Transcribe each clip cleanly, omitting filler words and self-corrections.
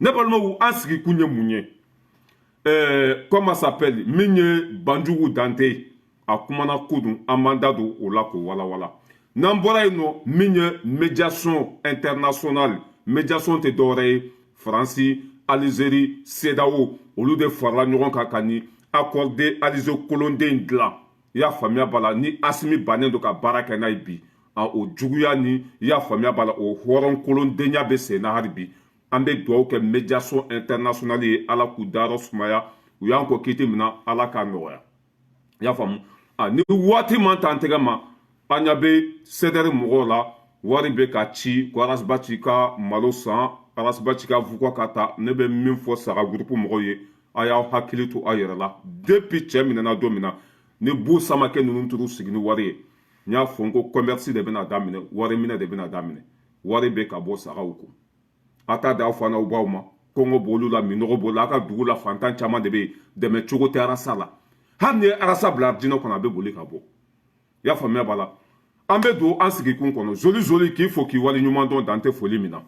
Ne balimaw, an sigi kun ye mun ye? Comment s'appelle, min ye Banjugu Dante, a kumana ko dun, an m'an da don o la k'o walawala. N'an bɔra yen nɔ, min ye médiation internationale, médiation tɛ dɔwɛrɛ ye, Faransi, Alizeri, CEDEAO, olu de farala ɲɔgɔn kan ka nin accord d'Alger kolonden in dilan. I y'a faamuya b'a la, ni Asimi bannen don ka baara kɛ n'a ye bi, a o juguya ni, i y'a faamuya b'a la, o hɔrɔn kolondenya bɛ sen na hali bi. An bɛ dugawu kɛ médiation internationale ye, Ala k'u dayɔrɔ sumaya. U y'an kɔ kiti min na, Ala k'a nɔgɔya. I y'a faamu? A ni waati man t'an tɛgɛ ma, an ɲɛ bɛ CDR mɔgɔw la, wari bɛ ka ci ko Ras Bath ka malo san, Ras Bath ka vukɔ ka ta. Ne bɛ min fɔ saga groupe mɔgɔw ye, a y'aw hakili to aw yɛrɛ la. Depuis cɛ minɛna don min na, ni bu samakɛ ninnu t'u sigi ni wari ye, n y'a fɔ n ko commerce de bɛna daminɛ, wari minɛ de bɛna daminɛ. Wari bɛ ka bɔ sagaw kun, a t'a da aw fa n'aw baw ma. Kɔngɔ b'olu la, minɔgɔ b'olu la. A ka dugu la, fantan caman de bɛ yen, dɛmɛ cogo tɛ arasa la. Hali ni ye arasa bila jinɛ kɔnɔ, a bɛ boli ka bɔ. I y'a faamuya b'a la? An bɛ don an sigikun kɔnɔ. Zoli zoli, k'i fo k'i wale ɲuman dɔn, dan tɛ foli min na.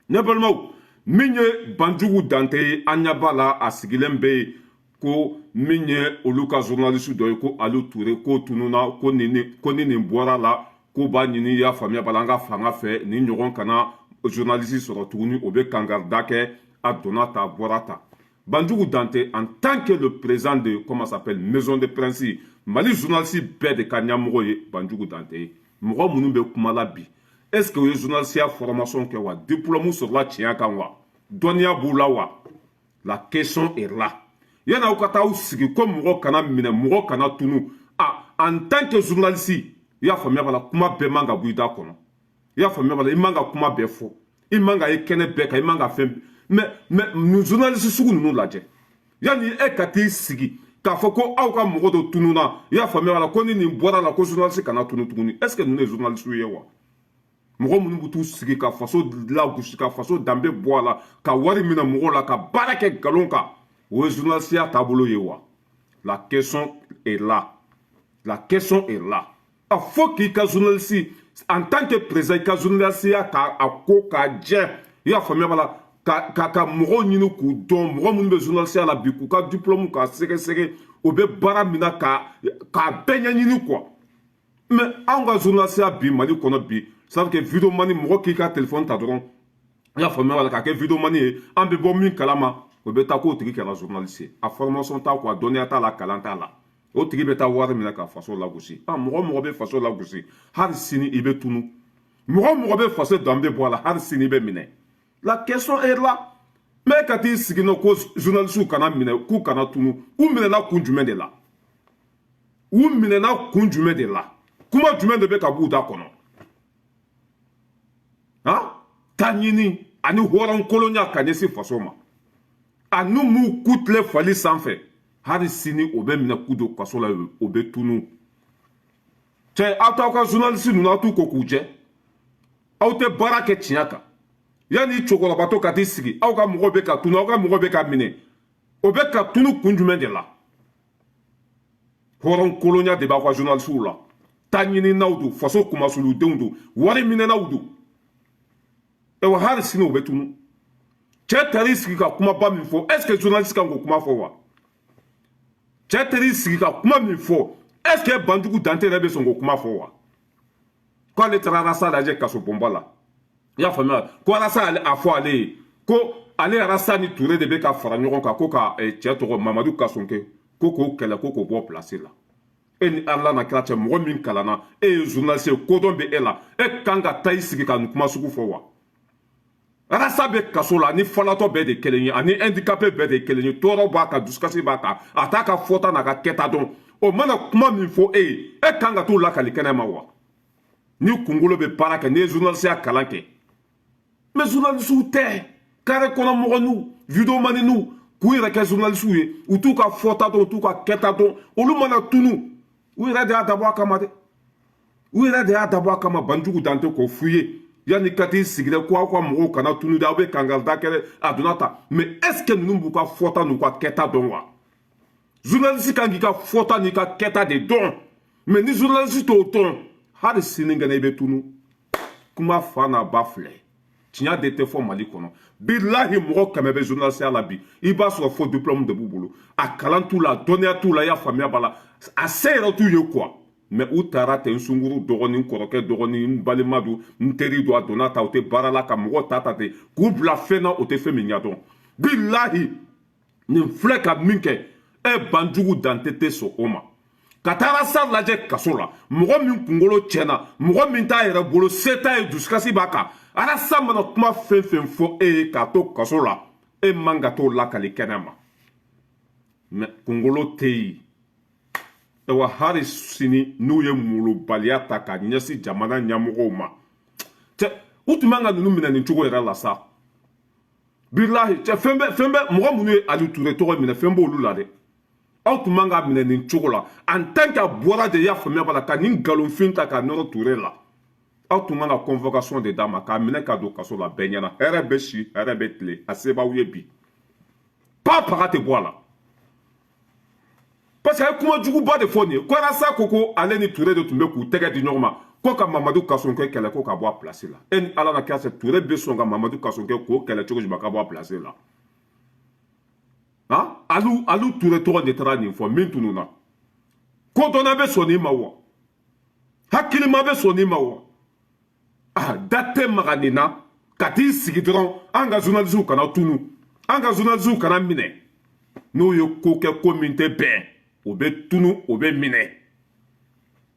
Ne balimaw, min ye Banjugu Dante ye, an ɲɛ b'a la, a sigilen bɛ yen ko min ye olu ka journaliste dɔ ye, ko Aliou Touré, ko tununa, ko ni nin bɔra la, ko b'a ɲini, i y'a faamuya b'a la, an ka fanga fɛ nin ɲɔgɔn kana journaliste sɔrɔ tuguni. O bɛ kangarida kɛ, a donna ta, a bɔra ta. Banjugu Dante, en tant que le président de, comment s'appelle, Maison de Presse, Mali journaliste bɛɛ de ka ɲɛmɔgɔ ye Banjugu Dante ye. Mɔgɔ minnu bɛ kuma la bi, est ce que o ye journaliste formation kɛ wa? Diplôme sɔrɔla tiɲɛ kan wa? Dɔnniya b'u la wa? La question est là. Yan'aw ka taa aw sigi ko mɔgɔ kana minɛ, mɔgɔ kana tunu, a en tant que journaliste, i y'a faamuya b'a la, kuma bɛɛ man ka bɔ i da kɔnɔ. I y'a faamuya b'a la, i man ka kuma bɛɛ fɔ, i man ka ye kɛnɛ bɛɛ kan, i man ka fɛn. Mais nin journaliste sugu ninnu lajɛ, yanni e ka t'i sigi k'a fɔ ko aw ka mɔgɔ dɔ tununa, i y'a faamuya b'a la, ko ni nin bɔra la, ko journaliste kana tunu tuguni, est ce que ninnu ye journaliste ye wa? Mɔgɔ minnu bɛ t'u sigi ka faso lagosi, ka faso danbe bɔ a la, ka wari minɛ mɔgɔw la, ka baara kɛ nkalon kan, o ye journaliste taabolo ye wa? La question est là, la question est là. A fo k'i ka journaliste, en tant que président, i ka journaliste ka a ko k'a jɛ, i y'a faamuya b'a la, ka mɔgɔw ɲini k'u dɔn, mɔgɔ minnu bɛ journaliste la bi, k'u ka diplôme k'a sɛgɛsɛgɛ, o bɛ baara min na, k'a bɛɛ ɲɛɲini quoi. Mais anw ka journaliste bi Mali kɔnɔ bi, ça veut dire que vidéoman, mɔgɔ k'i ka téléphone ta dɔrɔn, i y'a faamuya b'a la, k'a kɛ vidéoman ye, an bɛ bɔ min kalama, o bɛ taa k'o tigi kɛra journaliste ye. A formation t'a kɔ, a dɔnniya t'a la, kalan t'a la. O tigi bɛ taa wari minɛ ka faso lagosi. A mɔgɔ mɔgɔ bɛ faso lagosi, hali sini i bɛ tunu. Mɔgɔ mɔgɔ bɛ faso danbe bɔ a la, hali sini i bɛ minɛ. La question est là. Mais ka t'i sigi nɔ ko journaliste kana minɛ, k'u kana tunu, u minɛna kun jumɛn de la? U minɛna kun jumɛn de la? Kuma jumɛn de bɛ ka b'u da kɔnɔ? Han, ta ɲini ani hɔrɔn kolonya ka ɲɛsin faso ma, a n'u m'u ku tile fali sanfɛ, hali sini o bɛ minɛ k'u don kaso la, o bɛ tunu. Cɛ, aw t'aw ka journaliste ninnu, aw t'u ko k'u jɛ, aw tɛ baara kɛ tiɲɛ kan. Yanni cɛkɔrɔbatɔ ka t'i sigi, aw ka mɔgɔ bɛ ka tunu, aw ka mɔgɔ bɛ ka minɛ, o bɛ ka tunu kun jumɛn de la? Hɔrɔn kolonya de b'aw ka journalistew la. Ta ɲininaw don, faso kumasuludenw don, wari minɛnaw don. Ayiwa, hali sini o bɛ tunu. Cɛ taar'i sigi ka kumaba min fɔ, est ce que journaliste kan k'o kuma fɔ wa? Cɛ taar'i sigi ka kuma min fɔ, est ce que Banjugu Dante yɛrɛ bɛ sɔn k'o kuma fɔ wa? K'ale taara Arasa lajɛ kaso bonba la, i y'a faamuya, ko Arasa a fɔ ale ye ko ale Arasa ni Ture de bɛ ka fara ɲɔgɔn kan ko ka cɛ tɔgɔ Mamadu Kasɔnke, ko k'o kɛlɛ, ko k'o bɔ place la. E ni Ala na kira cɛ, mɔgɔ min kalanna, e ye journaliste ye, kodɔn bɛ e la, e kan ka taa i sigi ka nin kuma sugu fɔ wa? Arasa bɛ kaso la, ani falatɔ bɛɛ de kelen ye, ani handicapé bɛɛ de kelen ye. Tɔɔrɔ b'a kan, dusukasi b'a kan, a t'a ka fɔta n'a ka kɛta dɔn. O mana kuma min fɔ e ye, e kan ka t'o lakali kɛnɛ ma wa? Ni kunkolo bɛ baara kɛ, n'i ye journaliste ya kalan kɛ. Mais journaliste tɛ carré kɔnɔ mɔgɔninw, vidéomaninw, k'u yɛrɛ kɛ journaliste ye, u t'u ka fɔta dɔn, u t'u ka kɛta dɔn. Olu mana tunu, u yɛrɛ de y'a dabɔ a kama dɛ, u yɛrɛ de y'a dabɔ a kama. Banjugu Dante k'o f'u ye, yanni ka t'i sigi dɛ ko aw ka mɔgɔw kana tunu dɛ, aw bɛ kangarida kɛ dɛ, a donna ta. Mais est ce que ninnu b'u ka fɔta n'u ka kɛta dɔn wa? Journaliste kan k'i ka fɔta n'i ka kɛta de dɔn. Mais ni journaliste t'o dɔn, hali sinikɛnɛ i bɛ tunu. Kuma fa n'a ba filɛ. Tiɲɛ de tɛ fɔ Mali kɔnɔ. Bilahi, mɔgɔ 100 bɛ journaliste la bi, i b'a sɔrɔ fo diplôme de b'u bolo, a kalan t'u la, dɔnniya t'u la, i y'a faamuya b'a la, a se yɛrɛ t'u ye quoi. Mais u taara ten, sunkuru dɔgɔnin, kɔrɔkɛ dɔgɔnin, n balima don, n teri don, a donna ta, u tɛ baara la, ka mɔgɔ ta ta ten k'u bila fɛn na, o tɛ fɛn min ɲɛdɔn. Bilahi, nin filɛ ka min kɛ, e Banjugu Dante tɛ sɔn o ma. Ka taa Arasa lajɛ kaso la, mɔgɔ min kunkolo tiɲɛna, mɔgɔ min t'a yɛrɛ bolo, se t'a ye, dusukasi b'a kan. Arasa mana kuma fɛn fɛn fɔ e ye k'a to kaso la, e man ka t'o lakali kɛnɛ ma. Mais kunkolo tɛ yen. Ayiwa, hali sini n'u ye molobaliya ta ka ɲɛsin jamana ɲɛmɔgɔw ma, cɛ, u tun man ka ninnu minɛ nin cogo yɛrɛ la sa. Bilahi, cɛ, fɛn bɛ fɛn bɛ mɔgɔ minnu ye Ali Ture tɔgɔ minɛ, fɛn b'olu la dɛ. Aw tun man ka minɛ nin cogo la en tant que a bɔra de, y'a faamuya b'a la, ka nin nkalonfin ta ka nɔrɔ Ture la. Aw tun kan ka convocation de d'a ma k'a minɛ ka don kaso la bɛɛ ɲɛna. Hɛrɛ bɛ si, hɛrɛ bɛ tile, a se b'aw ye bi. Pa paga tɛ bɔ a la, parce que a ye kuma juguba de fɔ nin ye, ko Arasa ko ale ni Ture de tun bɛ k'u tɛgɛ di ɲɔgɔn ma ko ka Mamadu Kassogué kɛlɛ, ko ka bɔ a place la. E ni Ala na kɛ, Ture bɛ sɔn ka Mamadu Kassogué k'o kɛlɛ cogo jumɛn ka bɔ a place la? Han, alu Ture tɔgɔ de taara nin fɔ min tununna. Ko dɔnna bɛ sɔn nin ma wa? Hakilima bɛ sɔn nin ma wa? Ah, da tɛ maga nin na ka t'i sigi dɔrɔn. An ka journaliste kana tunu, an ka journaliste kana minɛ. N'u ye ko kɛ, ko min tɛ bɛn, o bɛ tunu, o bɛ minɛ.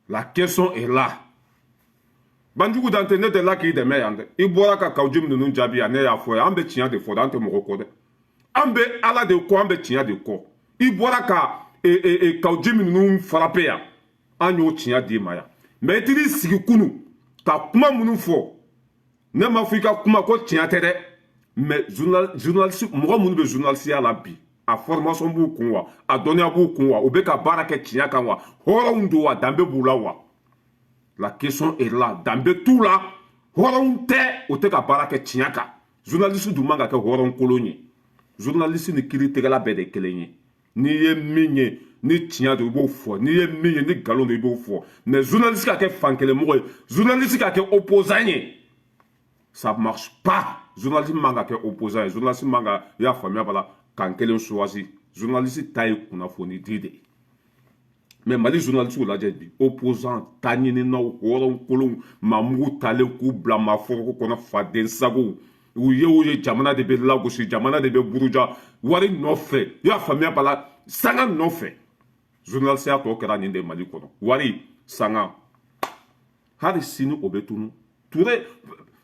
La question est là. Banjugu Dante, ne delila k'i dɛmɛ yan dɛ. I bɔra ka Kawu Jim ninnu jaabi yan, ne y'a fɔ yan, an bɛ tiɲɛ de fɔ dɛ, an tɛ mɔgɔ kɔ dɛ, an bɛ Ala de kɔ, an bɛ tiɲɛ de kɔ. I bɔra ka Kawu Jim ninnu frappé yan, an y'o tiɲɛ d'i ma yan. Mais i t'i sigi kunu ka kuma minnu fɔ, ne ma fɔ i ka kuma ko tiɲɛ tɛ dɛ. Mais journaliste, mɔgɔ minnu bɛ journaliste la bi, a formation b'u kun wa? A dɔnniya b'u kun wa? U bɛ ka baara kɛ tiɲɛ kan wa? Hɔrɔnw don wa? Danbe b'u la wa? La question est là. Danbe t'u la, hɔrɔnw tɛ, u tɛ ka baara kɛ tiɲɛ kan. Journaliste dun man ka kɛ hɔrɔn kolon ye. Journaliste ni kiiritigɛla bɛɛ de kelen ye. N'i ye min ye ni tiɲɛ don, i b'o fɔ. N'i ye min ye ni nkalon don, i b'o fɔ. Mais journaliste ka kɛ fankelenmɔgɔ ye, journaliste ka kɛ opposant ye, ça marche pas. Journaliste man ka kɛ opposant ye, journaliste man ka, i y'a faamuya b'a la, kan kelen choisi. Journaliste ta ye kunnafoni di de ye. Mais Mali journaliste lajɛ bi, opposant, ta ɲininaw, hɔrɔn kolonw, maamugu talen k'u bila maa foroko kɔnɔ, faden sagow, u ye o ye, jamana de bɛ lagosi, jamana de bɛ buruja wari nɔfɛ, i y'a faamuya b'a la, sanga nɔfɛ. Journaliste ya tɔ kɛra nin de Mali kɔnɔ, wari, sanga. Hali sini o bɛ tunu. Ture,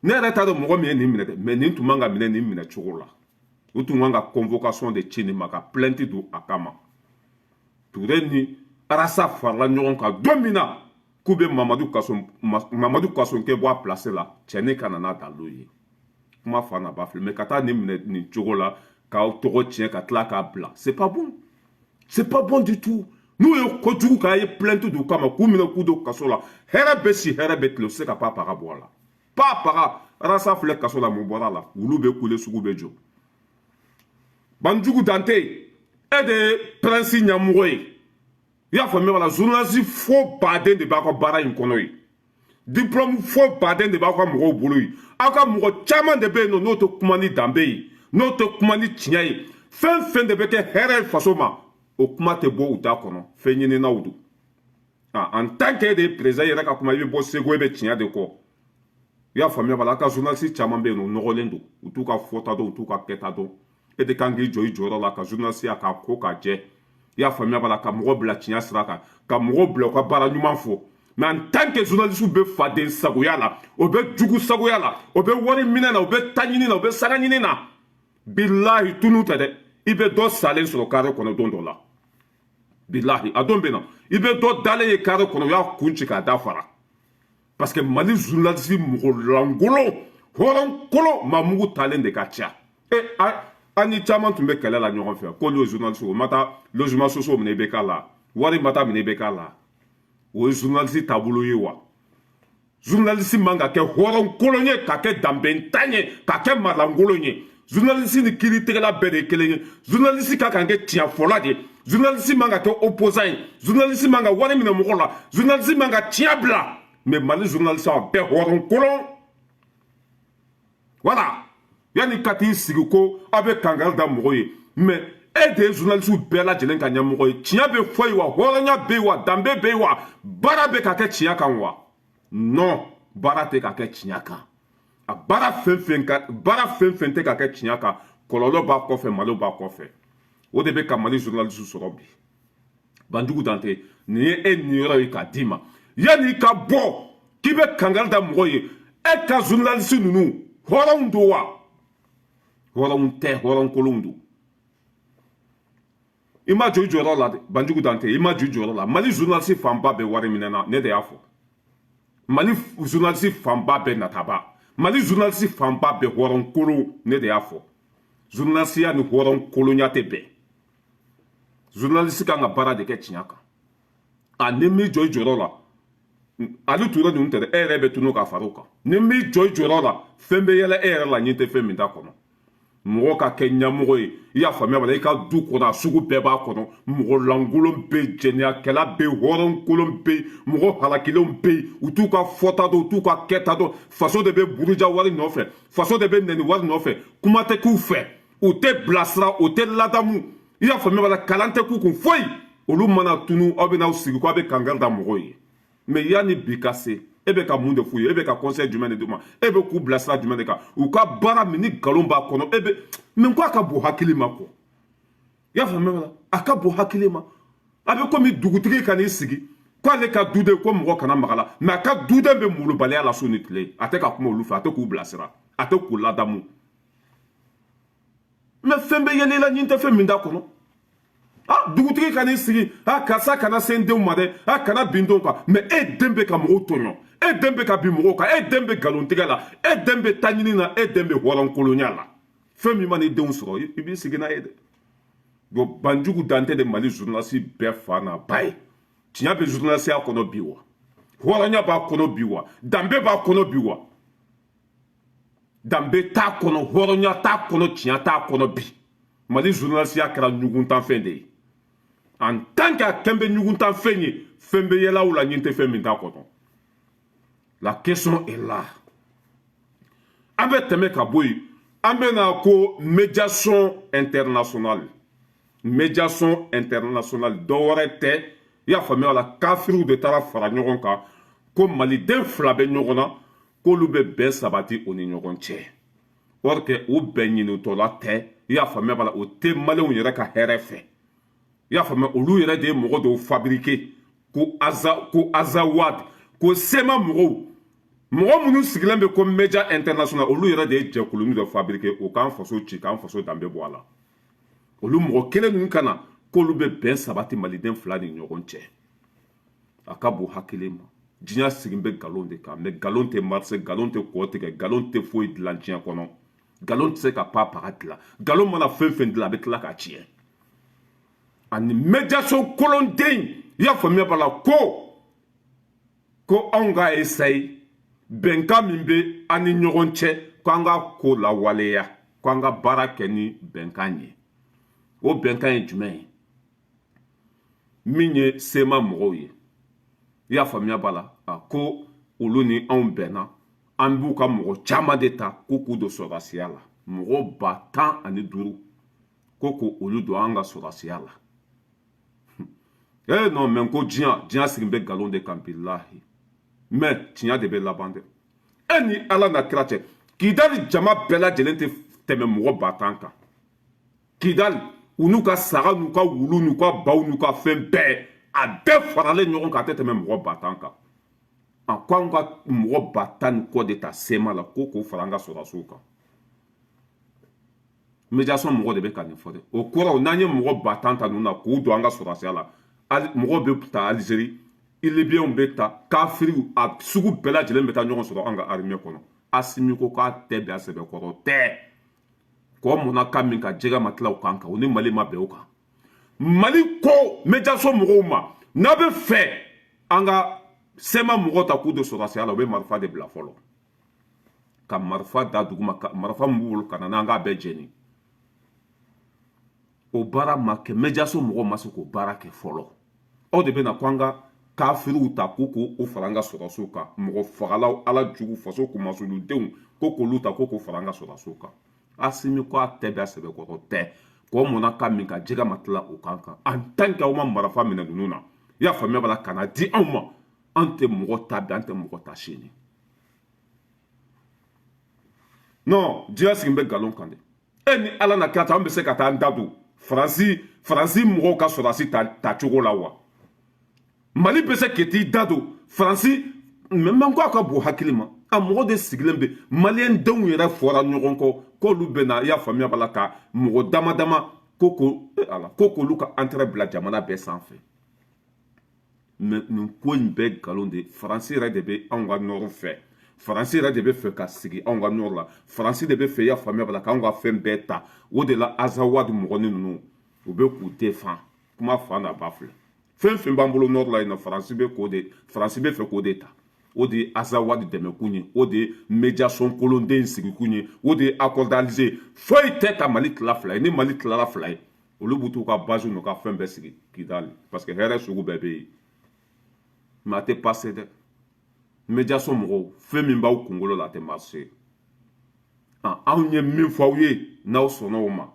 ne yɛrɛ t'a dɔn mɔgɔ min ye nin minɛ dɛ, mais nin tun man ka minɛ nin minɛ cogo la. U tun kan ka convocation de ci nin ma ka plainte don a kama. Ture ni Arasa farala ɲɔgɔn kan don min na k'u bɛ Mamadu Kassogué bɔ a place la, cɛnin ka na n'a dalilu ye, kuma fa na ba filɛ. Mais ka taa nin minɛ nin cogo la k'aw tɔgɔ tiɲɛ ka tila k'a bila, c'est pas bon, c'est pas bon du tout. N'u ye kojugu k'a ye, plainte d'u kama k'u minɛ k'u don kaso la. Hɛrɛ bɛ si, hɛrɛ bɛ tile, u tɛ se ka pa paga bɔ a la. Pa paga, Arasa filɛ kaso la, mun bɔra a la? Wulu bɛ kule, sugu bɛ jɔ. Banjugu Dante, e de ye presse ɲɛmɔgɔ ye, i y'a faamuya wala? Journaliste fo baden de b'a ka baara in kɔnɔ yen, diplôme fo baden de b'aw ka mɔgɔw bolo yen. Aw ka mɔgɔ caman de bɛ yen nɔ, n'o tɛ kuma ni danbe ye, n'o tɛ kuma ni tiɲɛ ye. Fɛn fɛn de bɛ kɛ hɛrɛ ye faso ma, o kuma tɛ bɔ u da kɔnɔ. Fɛn ɲininaw don. En tant que e de ye président yɛrɛ ka kuma, i bɛ bɔ Segu, e bɛ tiɲɛ de kɔ, i y'a faamuya b'a la. A ka journaliste caman bɛ yen nɔ, u nɔgɔlen don, u t'u ka fɔta dɔn, u t'u ka kɛta dɔn. E de kan k'i jɔ i jɔyɔrɔ la ka journaliste ya k'a ko k'a jɛ, i y'a faamuya b'a la, ka mɔgɔ bila tiɲɛ sira kan, ka mɔgɔw bila u ka baara ɲuman fɔ. Mais en tant que journaliste bɛ faden sagoya la, o bɛ jugu sagoya la, o bɛ wari minɛ na, o bɛ ta ɲini na, o bɛ sanga ɲini na, bilahi, tunu tɛ dɛ. I bɛ dɔ salen sɔrɔ carré kɔnɔ don dɔ la. Bilahi, a don bɛ na, i bɛ dɔ dalen ye carré kɔnɔ, u y'a kun ci k'a da fara, parce que Mali journaliste mɔgɔ lankolon, hɔrɔn kolon, maamugu talen de ka ca. E an ni caman tun bɛ kɛlɛ la ɲɔgɔn fɛ k'olu ye journaliste, o ma taa logement sociaux minɛ i bɛ k'a la, wari ma taa minɛ i bɛ k'a la. O ye journaliste taabolo ye wa? Journaliste man ka kɛ hɔrɔn kolon ye, ka kɛ danbentan ye, ka kɛ malankolon ye. Journaliste ni kiiritigɛla bɛɛ de ye kelen ye. Journaliste ka kan kɛ tiɲɛfɔla de ye. Journaliste man ka kɛ opposant ye. Journaliste man ka wari minɛ mɔgɔ la. Journaliste man ka tiɲɛ bila. Mais Mali journaliste, a bɛɛ hɔrɔn kolon. Voilà, yanni ka t'i sigi ko aw bɛ kankari da mɔgɔw ye, mais e de ye journaliste bɛɛ lajɛlen ka ɲɛmɔgɔ ye. Tiɲɛ bɛ fɔ yen wa? Hɔrɔnya bɛ yen wa? Danbe bɛ yen wa? Baara bɛ ka kɛ tiɲɛ kan wa? Non, baara tɛ ka kɛ tiɲɛ kan. A baara fɛn fɛn ka baara fɛn fɛn tɛ ka kɛ tiɲɛ kan, kɔlɔlɔ b'a kɔfɛ, malo b'a kɔfɛ. O de bɛ ka Mali journaliste sɔrɔ bi. Banjugu Dante, nin ye e niyɔrɔ ye k'a d'i ma. Yanni i ka bɔ k'i bɛ kankari da mɔgɔ ye, e ka journaliste ninnu, hɔrɔnw don wa? Hɔrɔnw tɛ, hɔrɔnkolonw don. I ma jɔ i jɔyɔrɔ la dɛ, Banjugu Dante, i ma jɔ i jɔyɔrɔ la. Mali journaliste fanba bɛ wari minɛ na, ne de y'a fɔ. Mali journaliste fanba bɛ nataba. Mali journaliste fanba bɛ hɔrɔnkolon, ne de y'a fɔ. Journalisiya ni hɔrɔnkolonya tɛ bɛn. Journaliste kan ka baara de kɛ tiɲɛ kan. A ni m'i jɔ i jɔyɔrɔ la, ale ture ninnu tɛ dɛ, e yɛrɛ bɛ tunu ka far'o kan. Ni m'i jɔ i jɔyɔrɔ la, fɛn bɛ yɛlɛ e yɛrɛ la, ɲin tɛ fɛn min t'a kɔnɔ. Mɔgɔ ka kɛ ɲɛmɔgɔ ye, i y'a faamuya bala, i ka du kɔnɔ, a sugu bɛɛ b'a kɔnɔ. Mɔgɔ lankolon bɛ yen, jɛnɛyakɛla bɛ yen, hɔrɔnkolon bɛ yen, mɔgɔ halakilenw bɛ yen. U t'u ka fɔta dɔn, u t'u ka kɛta dɔn. Faso de bɛ buruja wari nɔfɛ, faso de bɛ nɛni wari nɔfɛ. Kuma tɛ k'u fɛ, u tɛ bilasira, u tɛ ladamu, i y'a faamuya bala, kalan tɛ k'u kun foyi. Olu mana tunu, aw bɛ n'aw sigi ko aw bɛ kankari da mɔgɔw ye. Mais yanni bi ka se, e bɛ ka mun de f'u ye? E bɛ ka conseil jumɛn de d'u ma? E bɛ k'u bilasira jumɛn de kan? U ka baara min ni nkalon b'a kɔnɔ, e bɛ min ko a ka bon hakili ma kɔ, i y'a faamuya la, a ka bon hakili ma. A bɛ komi dugutigi ka n'i sigi k'ale ka duden ko mɔgɔ kana maga la, mais a ka duden bɛ molobaliya la su ni tile. A tɛ ka kuma olu fɛ, a tɛ k'u bilasira, a tɛ k'u ladamu. Mais fɛn bɛ yɛlɛ i la, ɲin tɛ fɛn min t'a kɔnɔ. Ah, dugutigi ka n'i sigi, ah, karisa kana se n denw ma dɛ, ah, kana bin denw kan. Mais e den bɛ ka mɔgɔw tɔɲɔ, e den bɛ ka bin mɔgɔw kan, e den bɛ nkalontigɛ la, e den bɛ taɲini na, e den bɛ hɔrɔnkolonya la. Fɛn min mana i denw sɔrɔ, i b'i sigi n'a ye dɛ. Bon, Banjugu Dante de Mali journaliste bɛɛ fa n'a ba ye. Tiɲɛ bɛ journalisiya kɔnɔ bi wa? Hɔrɔnya b'a kɔnɔ bi wa? Danbe b'a kɔnɔ bi wa? Danbe t'a kɔnɔ, hɔrɔnya t'a kɔnɔ, tiɲɛ t'a kɔnɔ bi. Mali journalisiya kɛra ɲuguntanfɛn de ye. En tant que a kɛn bɛ ɲuguntanfɛn ye, fɛn bɛ yɛlɛ aw la, ɲin tɛ fɛn min t'a kɔnɔ. La question est là. An bɛ tɛmɛ ka bɔ yen, an bɛ na ko médiation internationale. Médiation internationale dɔ wɛrɛ tɛ, i y'a faamuya la, kafiriw de taara fara ɲɔgɔn kan ko maliden fila bɛ ɲɔgɔn na, k'olu bɛ bɛn sabati o ni ɲɔgɔn cɛ. Or que o bɛn ɲinitɔla tɛ, i y'a faamuya b'a la, o tɛ maliyɛnw yɛrɛ ka hɛrɛ fɛ. I y'a faamuya, olu yɛrɛ de ye mɔgɔ dɔw fabriquer ko aza, ko Azawad, ko CMA mɔgɔw, mɔgɔ minnu sigilen bɛ ko média international. Olu yɛrɛ de ye jɛkulunin dɔ fabriquer o k'an faso ci, k'an faso danbe bɔ a la. Olu mɔgɔ kelen ninnu ka na k'olu bɛ bɛn sabati maliden fila ni ɲɔgɔn cɛ, a ka bon hakili ma. Diɲɛ sigi bɛ nkalon de kan, mais nkalon tɛ marcher, nkalon tɛ kɔ tigɛ, nkalon tɛ foyi dilan diɲɛ kɔnɔ. Nkalon tɛ se ka pa paga dilan. Nkalon mana fɛn fɛn dilan, a bɛ tila k'a tiɲɛ. Ani médiation kolonden, i y'a faamuya b'a la, ko anw ka essayer bɛnkan min bɛ an ni ɲɔgɔn cɛ, ko an ka ko lawaleya, ko an ka baara kɛ ni bɛnkan ye. O bɛnkan ye jumɛn ye? Min ye CMA mɔgɔw ye, i y'a faamuya b'a la, a ko olu ni anw bɛnna, an b'u ka mɔgɔ caman de ta ko k'u don sɔrɔdasiya la, mɔgɔ 15 000, ko k'olu don an ka sɔrɔdasiya la. Eh non, mais ko diɲɛ sigi bɛ nkalon de kan, bilahi. Mais tiɲɛ de bɛ laban dɛ. E ni Ala na kira cɛ, Kidali jama bɛɛ lajɛlen tɛ tɛmɛ mɔgɔ 10 000 kan. Kidali, u n'u ka saga n'u ka wulu n'u ka baw n'u ka fɛn bɛɛ, a bɛɛ faralen ɲɔgɔn kan, a tɛ tɛmɛ mɔgɔ 10 000 kan. A ko an ka mɔgɔ 10 000 ni kɔ de ta CMA la, ko k'o fara an ka sɔrɔdasiw kan. Médiation mɔgɔ de bɛ ka nin fɔ dɛ. O kɔrɔ, n'an ye mɔgɔ 10 000 ta ninnu na k'u don an ka sɔrɔdasiya la, mɔgɔw bɛ ta Alizeri, Libiyɛnw bɛ ta, kafiriw, a sugu bɛɛ lajɛlen bɛ taa ɲɔgɔn sɔrɔ an ka armée kɔnɔ. Asimi ko k'a tɛ bɛn a sɛbɛkɔrɔ tɛ. Kɔ munna kan min ka jɛgɛ ma tila o kan kan, o ni Mali ma bɛn o kan. Mali ko médiation mɔgɔw ma, n'a bɛ fɛ an ka CMA mɔgɔw ta k'u don sɔrɔdasiya la, u bɛ marifa de bila fɔlɔ, ka marifa da duguma, ka marifa min b'u bolo ka na n'an k'a bɛɛ jɛni. O baara ma kɛ, médiation mɔgɔw ma se k'o baara kɛ fɔlɔ. Aw de bɛ na ko an ka kafiriw ta k'u k'o fara an ka sɔrɔdasiw kan, mɔgɔ fagalaw, Ala jugu, faso kumasuludenw, ko ko k'olu ta, ko k'o fara an ka sɔrɔdasiw kan. Asimi ko a tɛ bɛn, a sɛbɛkɔrɔ tɛ k'o mɔnna ka min ka jɛgɛ ma tila o kan kan en tant que aw ma marifa minɛ ninnu na. I y'a faamuya b'a la, ka na di anw ma. An tɛ mɔgɔ ta bi, an tɛ mɔgɔ ta sini. Non, diɲɛ sigi bɛ nkalon kan dɛ. E ni Ala na kira ta, an bɛ se ka taa an da don Faransi mɔgɔw ka sɔrɔdasi ta cogo la wa? Mali bɛ se k'i t'i da don Faransi mɛ, ko a ka bon hakili ma. A mɔgɔ de sigilen bɛ, maliyɛn denw yɛrɛ fɔra ɲɔgɔn kɔ k'olu bɛ na. I y'a faamuya b'a la, ka mɔgɔ dama dama ko ko ala ko k'olu ka intérêt bila jamana bɛɛ sanfɛ. Mais nin ko in bɛɛ nkalon de. Faransi yɛrɛ de bɛ anw ka nord fɛ, Faransi yɛrɛ de bɛ fɛ ka sigi anw ka nord la, Faransi de bɛ fɛ, i y'a faamuya b'a la, k'anw ka fɛn bɛɛ ta. O de la Azawad mɔgɔnin ninnu, u bɛ k'u défend. Kuma fa n'a ba filɛ, fɛn fɛn b'an bolo nord la yen nɔ, Faransi bɛ k'o de, Faransi bɛ fɛ k'o de ta. O de ye Azawad dɛmɛkun ye, o de ye médiation kolonden sigikun ye, o de ye accord d'Alger. Foyi tɛ ka Mali tila fila ye. Ni Mali tilala fila ye, olu b'u t'u ka base n'u ka fɛn bɛɛ sigi Kidali, parce que hɛrɛ sugu bɛɛ bɛ yen. Mais a tɛ passer dɛ. Médiation mɔgɔw, fɛn min b'aw kunkolo la, a tɛ marcher. Anw ye min fɔ aw ye, n'aw sɔnna o ma,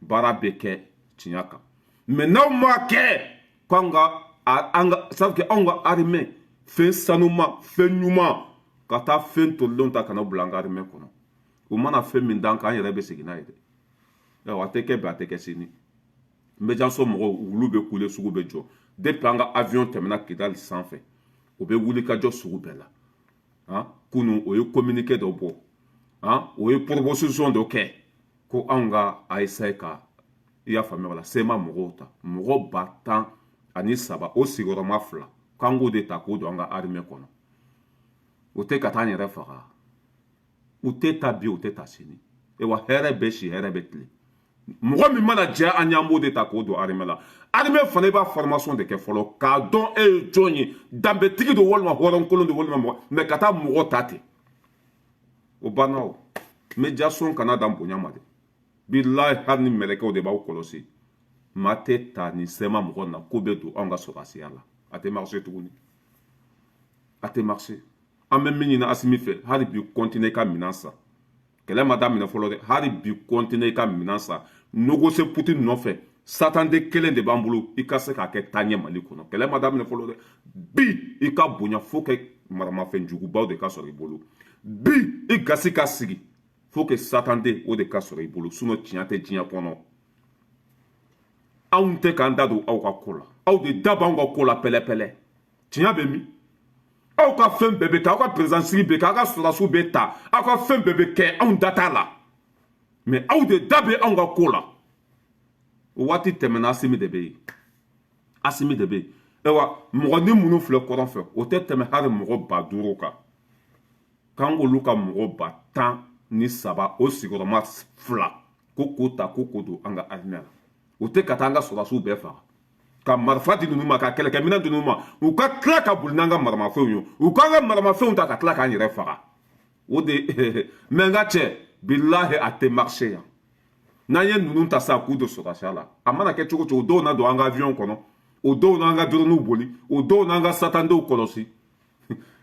baara bɛ kɛ tiɲɛ kan. Mais n'aw m'a kɛ k'an ka an ka, ça veut dire anw ka armée, fɛn sanuma, fɛn ɲuman, ka taa fɛn tolilenw ta ka na bila an ka armée kɔnɔ, u mana fɛn min d'an kan, an yɛrɛ bɛ segin n'a ye dɛ. A tɛ kɛ bi, a tɛ kɛ sini. Médiation mɔgɔw, wulu bɛ kule, sugu bɛ jɔ. Depuis an ka avion tɛmɛna Kidali sanfɛ, o bɛ wuli ka jɔ sugu bɛɛ la. Han, kunu o ye communiqué dɔ bɔ, han, o ye proposition dɔ kɛ ko anw ka a essayer ka, i y'a faamuya wala, CMA mɔgɔw ta, mɔgɔ 13 000 o sigiyɔrɔma fila, k'an k'o de ta k'o don an ka armée kɔnɔ. O tɛ ka taa an yɛrɛ faga. U tɛ ta bi, u tɛ ta sini. Wa hɛrɛ bɛ si, hɛrɛ bɛ tile. Mɔgɔ min mana jɛ an ɲɛ, an b'o de ta k'o don armée la. Armée fana, i b'a formation de kɛ fɔlɔ k'a dɔn e ye jɔn ye, danbetigi don walima hɔrɔnkolon don walima mɔgɔ. Mais ka taa mɔgɔ ta ten, o banna. O médiation kana dan bonya ma dɛ. Bilahi, hali ni mɛlɛkɛw de b'aw kɔlɔsi, maa tɛ ta ni CMA mɔgɔ na ko bɛ don anw ka sɔrɔdasiya la. A tɛ marcher tuguni, a tɛ marcher. An bɛ min ɲini Asimi fɛ hali bi, continuer ka minɛn san. Kɛlɛ ma daminɛ fɔlɔ dɛ. Hali bi, continuer ka minɛn san, négocier Poutine nɔfɛ. Satan 2 kelen de b'an bolo, i ka se k'a kɛ taaɲɛ Mali kɔnɔ. Kɛlɛ ma daminɛ fɔlɔ dɛ. Bi i ka bonya fo kɛ maramafɛn jugubaw de ka sɔrɔ i bolo. Bi i gasi ka sigi fo que Satan 2 o de ka sɔrɔ i bolo, sinon tiɲɛ tɛ diɲɛ kɔnɔ. Anw tɛ k'an da don aw ka ko la, aw de da b'anw ka ko la pɛlɛpɛlɛ. Tiɲɛ bɛ min? Aw ka fɛn bɛɛ bɛ kɛ, aw ka président sigi bɛ kɛ, aw ka sɔrɔdasiw bɛ ta, aw ka fɛn bɛɛ bɛ kɛ, anw da t'a la. Mais aw de da bɛ anw ka ko la. O waati tɛmɛna. Asimi de bɛ yen, Asimi de bɛ yen. Ayiwa, mɔgɔ ni minnu filɛ kɔrɔn fɛ, o tɛ tɛmɛ hali mɔgɔ 5000 kan. K'an k'olu ka mɔgɔ 13 000 o sigiyɔrɔma fila, ko k'o ta, ko k'o don an ka armée la, o tɛ ka taa an ka sɔrɔdasiw bɛɛ faga, ka marifa di ninnu ma, ka kɛlɛkɛminɛn di ninnu ma, u ka tila ka boli n'an ka maramafɛnw ye, u k'an ka maramafɛnw ta ka tila k'an yɛrɛ faga. O de mɛ, n ka cɛ, bilahi, a tɛ marcher yan. N'an ye ninnu ta sisan k'u don sɔrɔdasiya la, a mana kɛ cogo cogo, dɔw na don an ka avion kɔnɔ, o dɔw n'an ka drone boli, o dɔw n'an ka Satan 2w kɔlɔsi.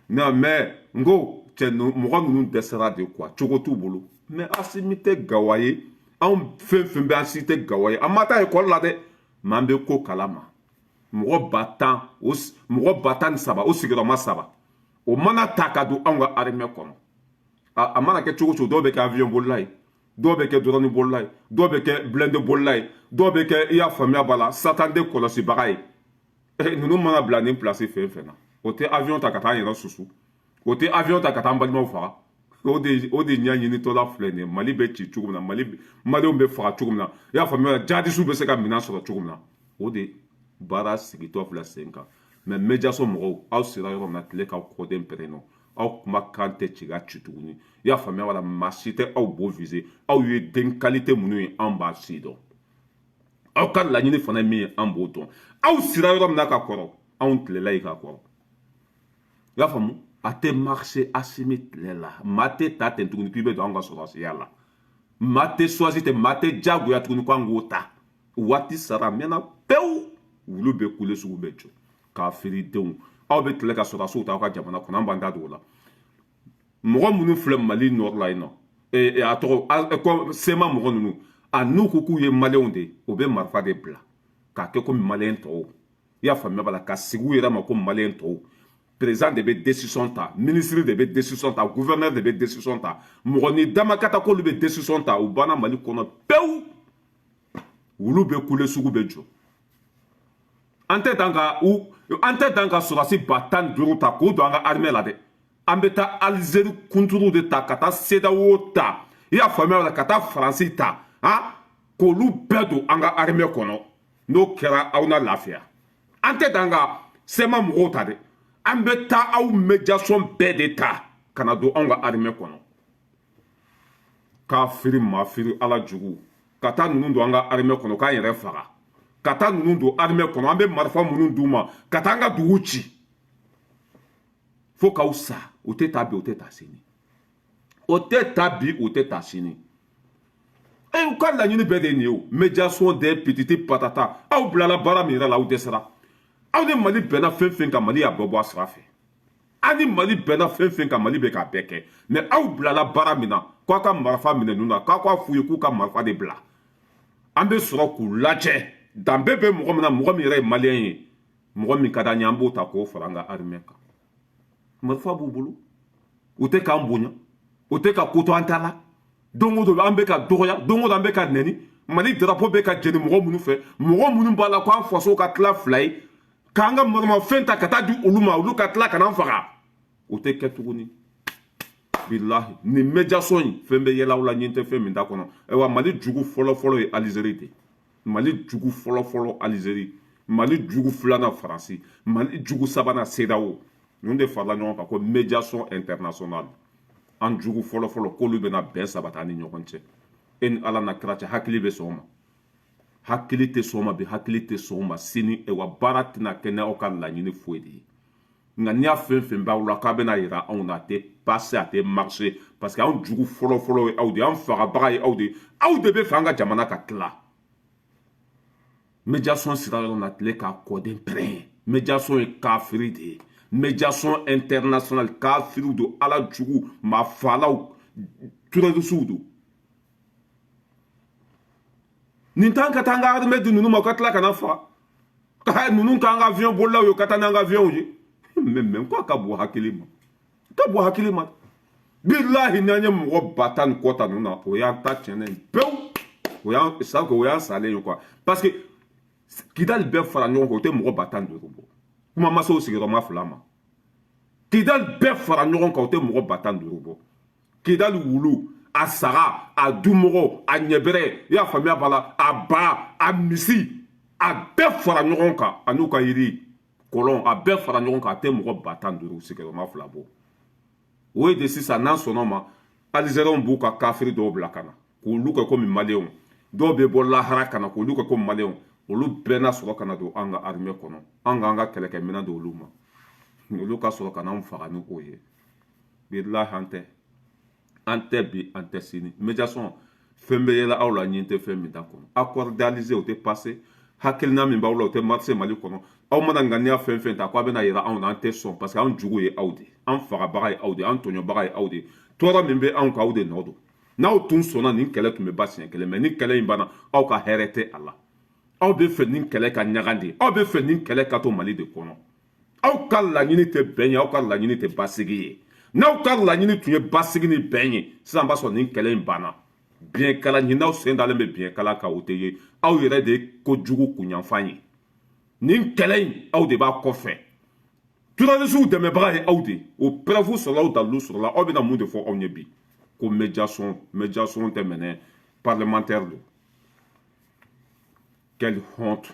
Non, mais n ko cɛ, mɔgɔ ninnu dɛsɛra de quoi, cogo t'u bolo. Mais Asimi tɛ gawa ye. Anw fɛn fɛn bɛ, an si tɛ gawa ye, an ma taa ekɔli la dɛ, mais an bɛ ko kalama. Mɔgɔ 10 000 o, mɔgɔ 13 000 o sigiyɔrɔma saba, o mana ta ka don anw ka armée kɔnɔ, a mana kɛ cogo cogo, dɔw bɛ kɛ avion bolila ye, dɔw bɛ kɛ drone bolila ye, dɔw bɛ kɛ blindé bolila ye, dɔw bɛ kɛ, i y'a faamuya b'a la, Satan 2 kɔlɔsibaga ye. Ninnu mana bila nin place fɛn fɛn na, o tɛ avion ta ka taa an yɛrɛ susu, o tɛ avion ta ka taa an balimaw faga. O de ɲɛɲinitɔla filɛ nin ye. Mali bɛ ci cogo min na, Mali maliyɛnw bɛ faga cogo min na, i y'a faamuya, jihadisiw bɛ se ka minɛn sɔrɔ cogo min na, o de baara sigitɔ filɛ sen kan. Mais médiation mɔgɔw, aw sera yɔrɔ min na, tile k'aw kɔden pɛrɛn nɔ, aw kumakan tɛ ci ka ci tuguni. I y'a faamuya wala, maa si tɛ aw bo viser. Aw ye den qualité minnu ye, anw b'a si dɔn. Aw ka laɲini fana ye min ye, an b'o dɔn. Aw sira yɔrɔ min na ka kɔrɔ, anw tilela yen ka kɔrɔ. I y'a faamu, a tɛ marcher Asimi tile la. Maa tɛ ta ten tuguni k'i bɛ don anw ka sɔrɔdasiya la. Maa tɛ choisi tɛ, maa tɛ diyagoya tuguni ko an k'o ta. Waati sara, a mɛnna pewu. Wulu bɛ kule, sugu bɛ jɔ k'a feere denw. Aw bɛ tile ka sɔrɔdasiw ta aw ka jamana kɔnɔ, an b'an da don o la. Mɔgɔ minnu filɛ Mali nord la yen nɔ, a tɔgɔ CMA mɔgɔ ninnu, a n'u ko k'u ye maliyɛnw de ye, o bɛ marifa de bila k'a kɛ komi maliyɛn tɔw. I y'a faamuya b'a la, ka sigi u yɛrɛ ma ko maliyɛn tɔw. Président de bɛ décision ta, ministre de bɛ décision ta, gouverneur de bɛ décision ta, mɔgɔ ni dama ka taa k'olu bɛ décision ta. U banna Mali kɔnɔ pewu. Wulu bɛ kule, sugu bɛ jɔ. An tɛ dan ka u, an tɛ dan ka sɔrɔdasi 15 000 ta k'o don an ka armée la dɛ. An bɛ taa Algérie kunturu de ta, ka taa CEDEAO ta, i y'a faamuya la, ka taa Faransi ta, han, k'olu bɛɛ don an ka armée kɔnɔ. N'o kɛra, aw na lafiya. An tɛ dan ka CMA mɔgɔw ta dɛ, an bɛ taa aw médiation bɛɛ de ta ka na don anw ka armée kɔnɔ. Kafiri mafiri, ala jugu, ka taa ninnu don an ka armée kɔnɔ k'an yɛrɛ faga, ka taa ninnu don armée kɔnɔ, an bɛ marifa minnu d'u ma ka taa an ka dugu ci fo k'aw sa. O tɛ taa bi, o tɛ taa sini, o tɛ taa bi, o tɛ taa sini. E u ka laɲini bɛɛ de ye nin ye. O médiation des petites patata, aw bilala baara min yɛrɛ la, aw dɛsɛra. Aw ni Mali bɛnna fɛn fɛn kan, Mali y'a bɛɛ bɔ a sira fɛ. Aw ni Mali bɛnna fɛn fɛn kan, Mali bɛ k'a bɛɛ kɛ. Mais aw bilala baara min na, k'aw ka marifa minɛ ninnu na, k'aw k'a f'u ye k'u ka marifa de bila, an bɛ sɔrɔ k'u lajɛ. Danbe bɛ mɔgɔ min na, mɔgɔ min yɛrɛ ye maliyɛn ye, mɔgɔ min ka d'an ye, an b'o ta k'o fara an ka armée kan. Marifa b'u bolo, u tɛ k'an bonya, u tɛ ka ko to an ta la. Don o don an bɛ ka dɔgɔya, don o don an bɛ ka nɛni. Mali drapeau bɛ ka jeni mɔgɔ minnu fɛ, mɔgɔ minnu b'a la k'an faso ka tila fila ye, k'an ka maramafɛn ta ka taa di olu ma, olu ka tila ka n'an faga, o tɛ kɛ tuguni. Bilahi, nin médiation in, fɛn bɛ yɛlɛ aw la, ɲin tɛ fɛn min t'a kɔnɔ. Ayiwa, Mali jugu fɔlɔ-fɔlɔ ye Algérie de. Mali jugu fɔlɔ-fɔlɔ Algérie, Mali jugu filanan Faransi, Mali jugu sabanan CEDEAO. Ninnu de farala ɲɔgɔn kan ko médiation internationale. An jugu fɔlɔ-fɔlɔ, k'olu bɛna bɛn sabati an ni ɲɔgɔn cɛ. E ni Ala na kira cɛ, hakili bɛ sɔn o ma? Hakili tɛ sɔn o ma bi, hakili tɛ sɔn o ma sini. Wa baara tɛna kɛ n'aw ka laɲini foyi de ye. Nka n'i y'a fɛn fɛn b'aw la k'a bɛna yira anw na, a tɛ passer, a tɛ marcher, parce que anw jugu fɔlɔ-fɔlɔ ye aw de ye, an fagabaga ye aw de ye, aw de bɛ fɛ an ka jamana ka tila. Médiation sira yɔrɔ na, tile k'a kɔden pɛrɛn. Médiation ye kafiri de ye. Médiation internationale, kafiriw don, ala jugu, maa faalaw, terroristew don. Nin t'an ka taa an ka armée di ninnu ma, u ka tila ka na faga ninnu, k'an ka avion bolilaw ye, u ka taa n'an ka avion ye. Mais ko ka bon hakili ma, ka bon hakili ma. Bilahi, n'an ye mɔgɔ 10 000 ni kɔ ta ninnu na, o y'an ta tiɲɛnen pewu. O y'an c'est o y'an salen ye quoi, parce que Kidali bɛɛ fara ɲɔgɔn kan, o tɛ mɔgɔ 15 000 bɔ. Kuma ma se o sigiyɔrɔma fila ma. Kidali bɛɛ fara ɲɔgɔn kan, o tɛ mɔgɔ 15 000 bɔ. Kidali wulu, a saga, a dumɔgɔ, a ɲɛbɛrɛ, i y'a faamuya b'a la, a ba, a misi, a bɛɛ fara ɲɔgɔn kan, a n'u ka yiri kɔlɔn, a bɛɛ fara ɲɔgɔn kan, a tɛ mɔgɔ 15 000 sigiyɔrɔma fila bɔ. O ye de sisan, n'an sɔnna o ma, Alizɛrɛnw b'u ka kafiri dɔw bila ka na k'olu kɛ komi maliyɛnw, dɔw bɛ bɔ lahara ka na k'olu kɛ komi maliyɛnw. Olu bɛɛ n'a sɔrɔ ka na don an ka armée kɔnɔ, an k'an ka kɛlɛkɛminɛn don olu ma, olu ka sɔrɔ ka n'anw faga ni o ye. Bilahi, an tɛ, an tɛ bi, an tɛ sini. Médiation, fɛn bɛ yɛlɛ aw la, ɲin tɛ fɛn min t'a kɔnɔ. Accord d'Alger, o tɛ passer. Hakilina min b'aw la, o tɛ marcher Mali kɔnɔ. Aw mana ŋaniya fɛn fɛn ta k'aw bɛna yira anw na, an tɛ sɔn, parce que anw jugu ye aw de, an fagabaga ye aw de, an tɔɲɔbaga ye aw de. Tɔɔrɔ min bɛ anw kan, aw de nɔ don. N'aw tun sɔnna, nin kɛlɛ tun bɛ ban siɲɛ kelen. Mais ni kɛlɛ in banna, aw ka hɛrɛ tɛ a la. Aw bɛ fɛ nin kɛlɛ ka ɲagan de, aw bɛ fɛ nin kɛlɛ ka to Mali de kɔnɔ. Aw ka laɲini tɛ bɛn ye, aw ka laɲini tɛ basigi ye. N'aw ka laɲini tun ye basigi ni bɛn ye, sisan b'a sɔrɔ nin kɛlɛ in banna. Biɲɛkala ɲin'aw sen dalen bɛ biɲɛkala kan, o tɛ ye. Aw yɛrɛ de ye kojugu kunyanfan ye. Nin kɛlɛ in, aw de b'a kɔfɛ. Terroristew dɛmɛbaga ye aw de. O preuve sɔrɔla, o dalilu sɔrɔla. Aw bɛna mun de fɔ anw ye bi? Ko médiation, médiation tɛ minɛ, parlementaire don. Quelle honte,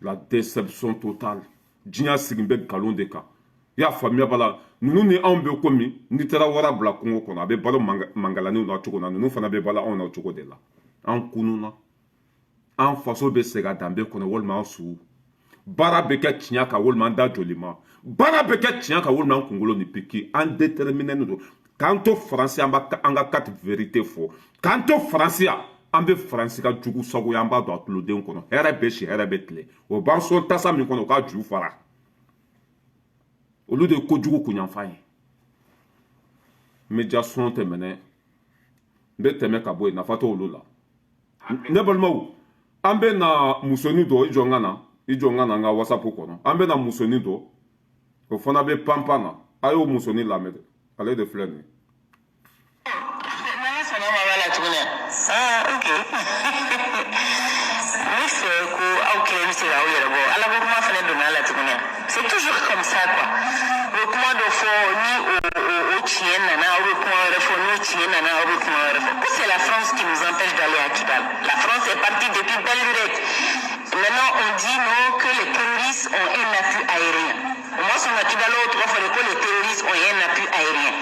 la déception totale. Diɲɛ sigin bɛ nkalon de kan. I y'a faamuya b'a la, ninnu ni anw bɛ komi n'i taara wara bila kungo kɔnɔ, a bɛ balo mangalaniw na cogo na, ninnu fana bɛ balo anw na cogo de la. An kununna, an faso bɛ segin a danbe kɔnɔ, walima an su baara bɛ kɛ tiɲɛ kan, walima an da joli ma baara bɛ kɛ tiɲɛ kan, walima an kunkolo ni piki. An déterminé don k'an to Faransi, an b'a an ka quatre vérité fɔ. K'an to Faransi yan, an bɛ Faransi ka jugu sagoya, an b'a don a tuloden kɔnɔ. Hɛrɛ bɛ si, hɛrɛ bɛ tile. O b'an sɔn tasa min kɔnɔ, o k'a ju fara. Olu de ye kojugu kunyanfan ye. Média son tɛ minɛ, n bɛ tɛmɛ ka bɔ yen, nafa t'olu la. Ne balimaw, an bɛ na musonin dɔ, i jɔ n ka na, i jɔ n ka na n ka WhatsApp kɔnɔ. An bɛ na musonin dɔ, o fana bɛ panpan na. A y'o musonin lamɛn dɛ, ale de filɛ nin ye. N'ala sɔnna ma b'a la tuguni. Ah, ok, ne fɛ ko aw kelen bɛ se k'aw yɛrɛ bɔ. Ala ko kuma fana donna a la tuguni. C'est toujours comme ça, quoi. U bɛ kuma dɔ fɔ, ni o tiɲɛ nana, aw bɛ kuma wɛrɛ fɔ. N'o tiɲɛ nana, aw bɛ kuma wɛrɛ fɔ ko c'est la France qui nous empêche d'aller à Kidal. La France est partie depuis belle lurette. Maintenant, on dit non, que les terroristes ont un appui aérien. O ma sɔn ka Kidal o tɔgɔ fɔ de, ko les terroristes ont un appui aérien.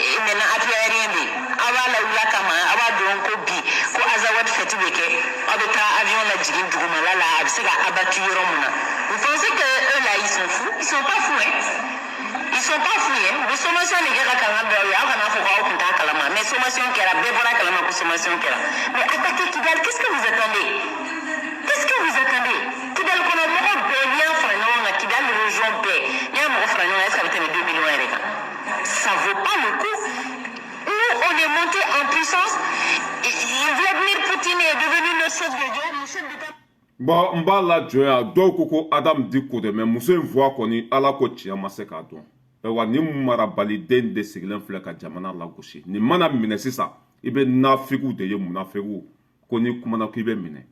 Et maintenant, appui aérien bɛ yen, aw b'a lawuli a kama. Aw b'a dɔn ko bi ko Azawad fête bɛ kɛ, aw bɛ taa avion lajigin dugumala la, a bɛ se ka abattu yɔrɔ mun na. Vous pensez que eux là, ils sont fous? Ils sont pas fous, hein, ils sont pas fous, hein. U bɛ sommation de kɛ ka kanga dɔw ye. Aw kana fɔ k'aw kun t'a kalama, mais sommation kɛra, bɛɛ bɔra kalama ko sommation kɛra. Mais attaquer Kidal, qu'est-ce que vous attendez? Qu'est-ce que vous attendez? Kidal kɔnɔ mɔgɔ bɛɛ, n'i y'a fara ɲɔgɔn kan, Kidal région bɛɛ, n'i y'a mɔgɔ fara ɲɔgɔn kan, est-ce que a bɛ tɛmɛ 2 millions yɛrɛ kan? Ça vaut pas le coup. Nous, on est monté en puissance. Vladimir Poutine est devenu notre chef de guerre, notre chef d'État. Bon, n b'a lajɔ yan. Dɔw ko ko Adam Diko de, mais muso in voix kɔni, Ala ko tiɲɛ, ma se k'a dɔn. Ayiwa, nin marabaliden de sigilen filɛ ka jamana lagosi. Nin mana minɛ sisan, i bɛ nafigiw de ye, munafigiw. Ko n'i kumana k'i bɛ minɛ.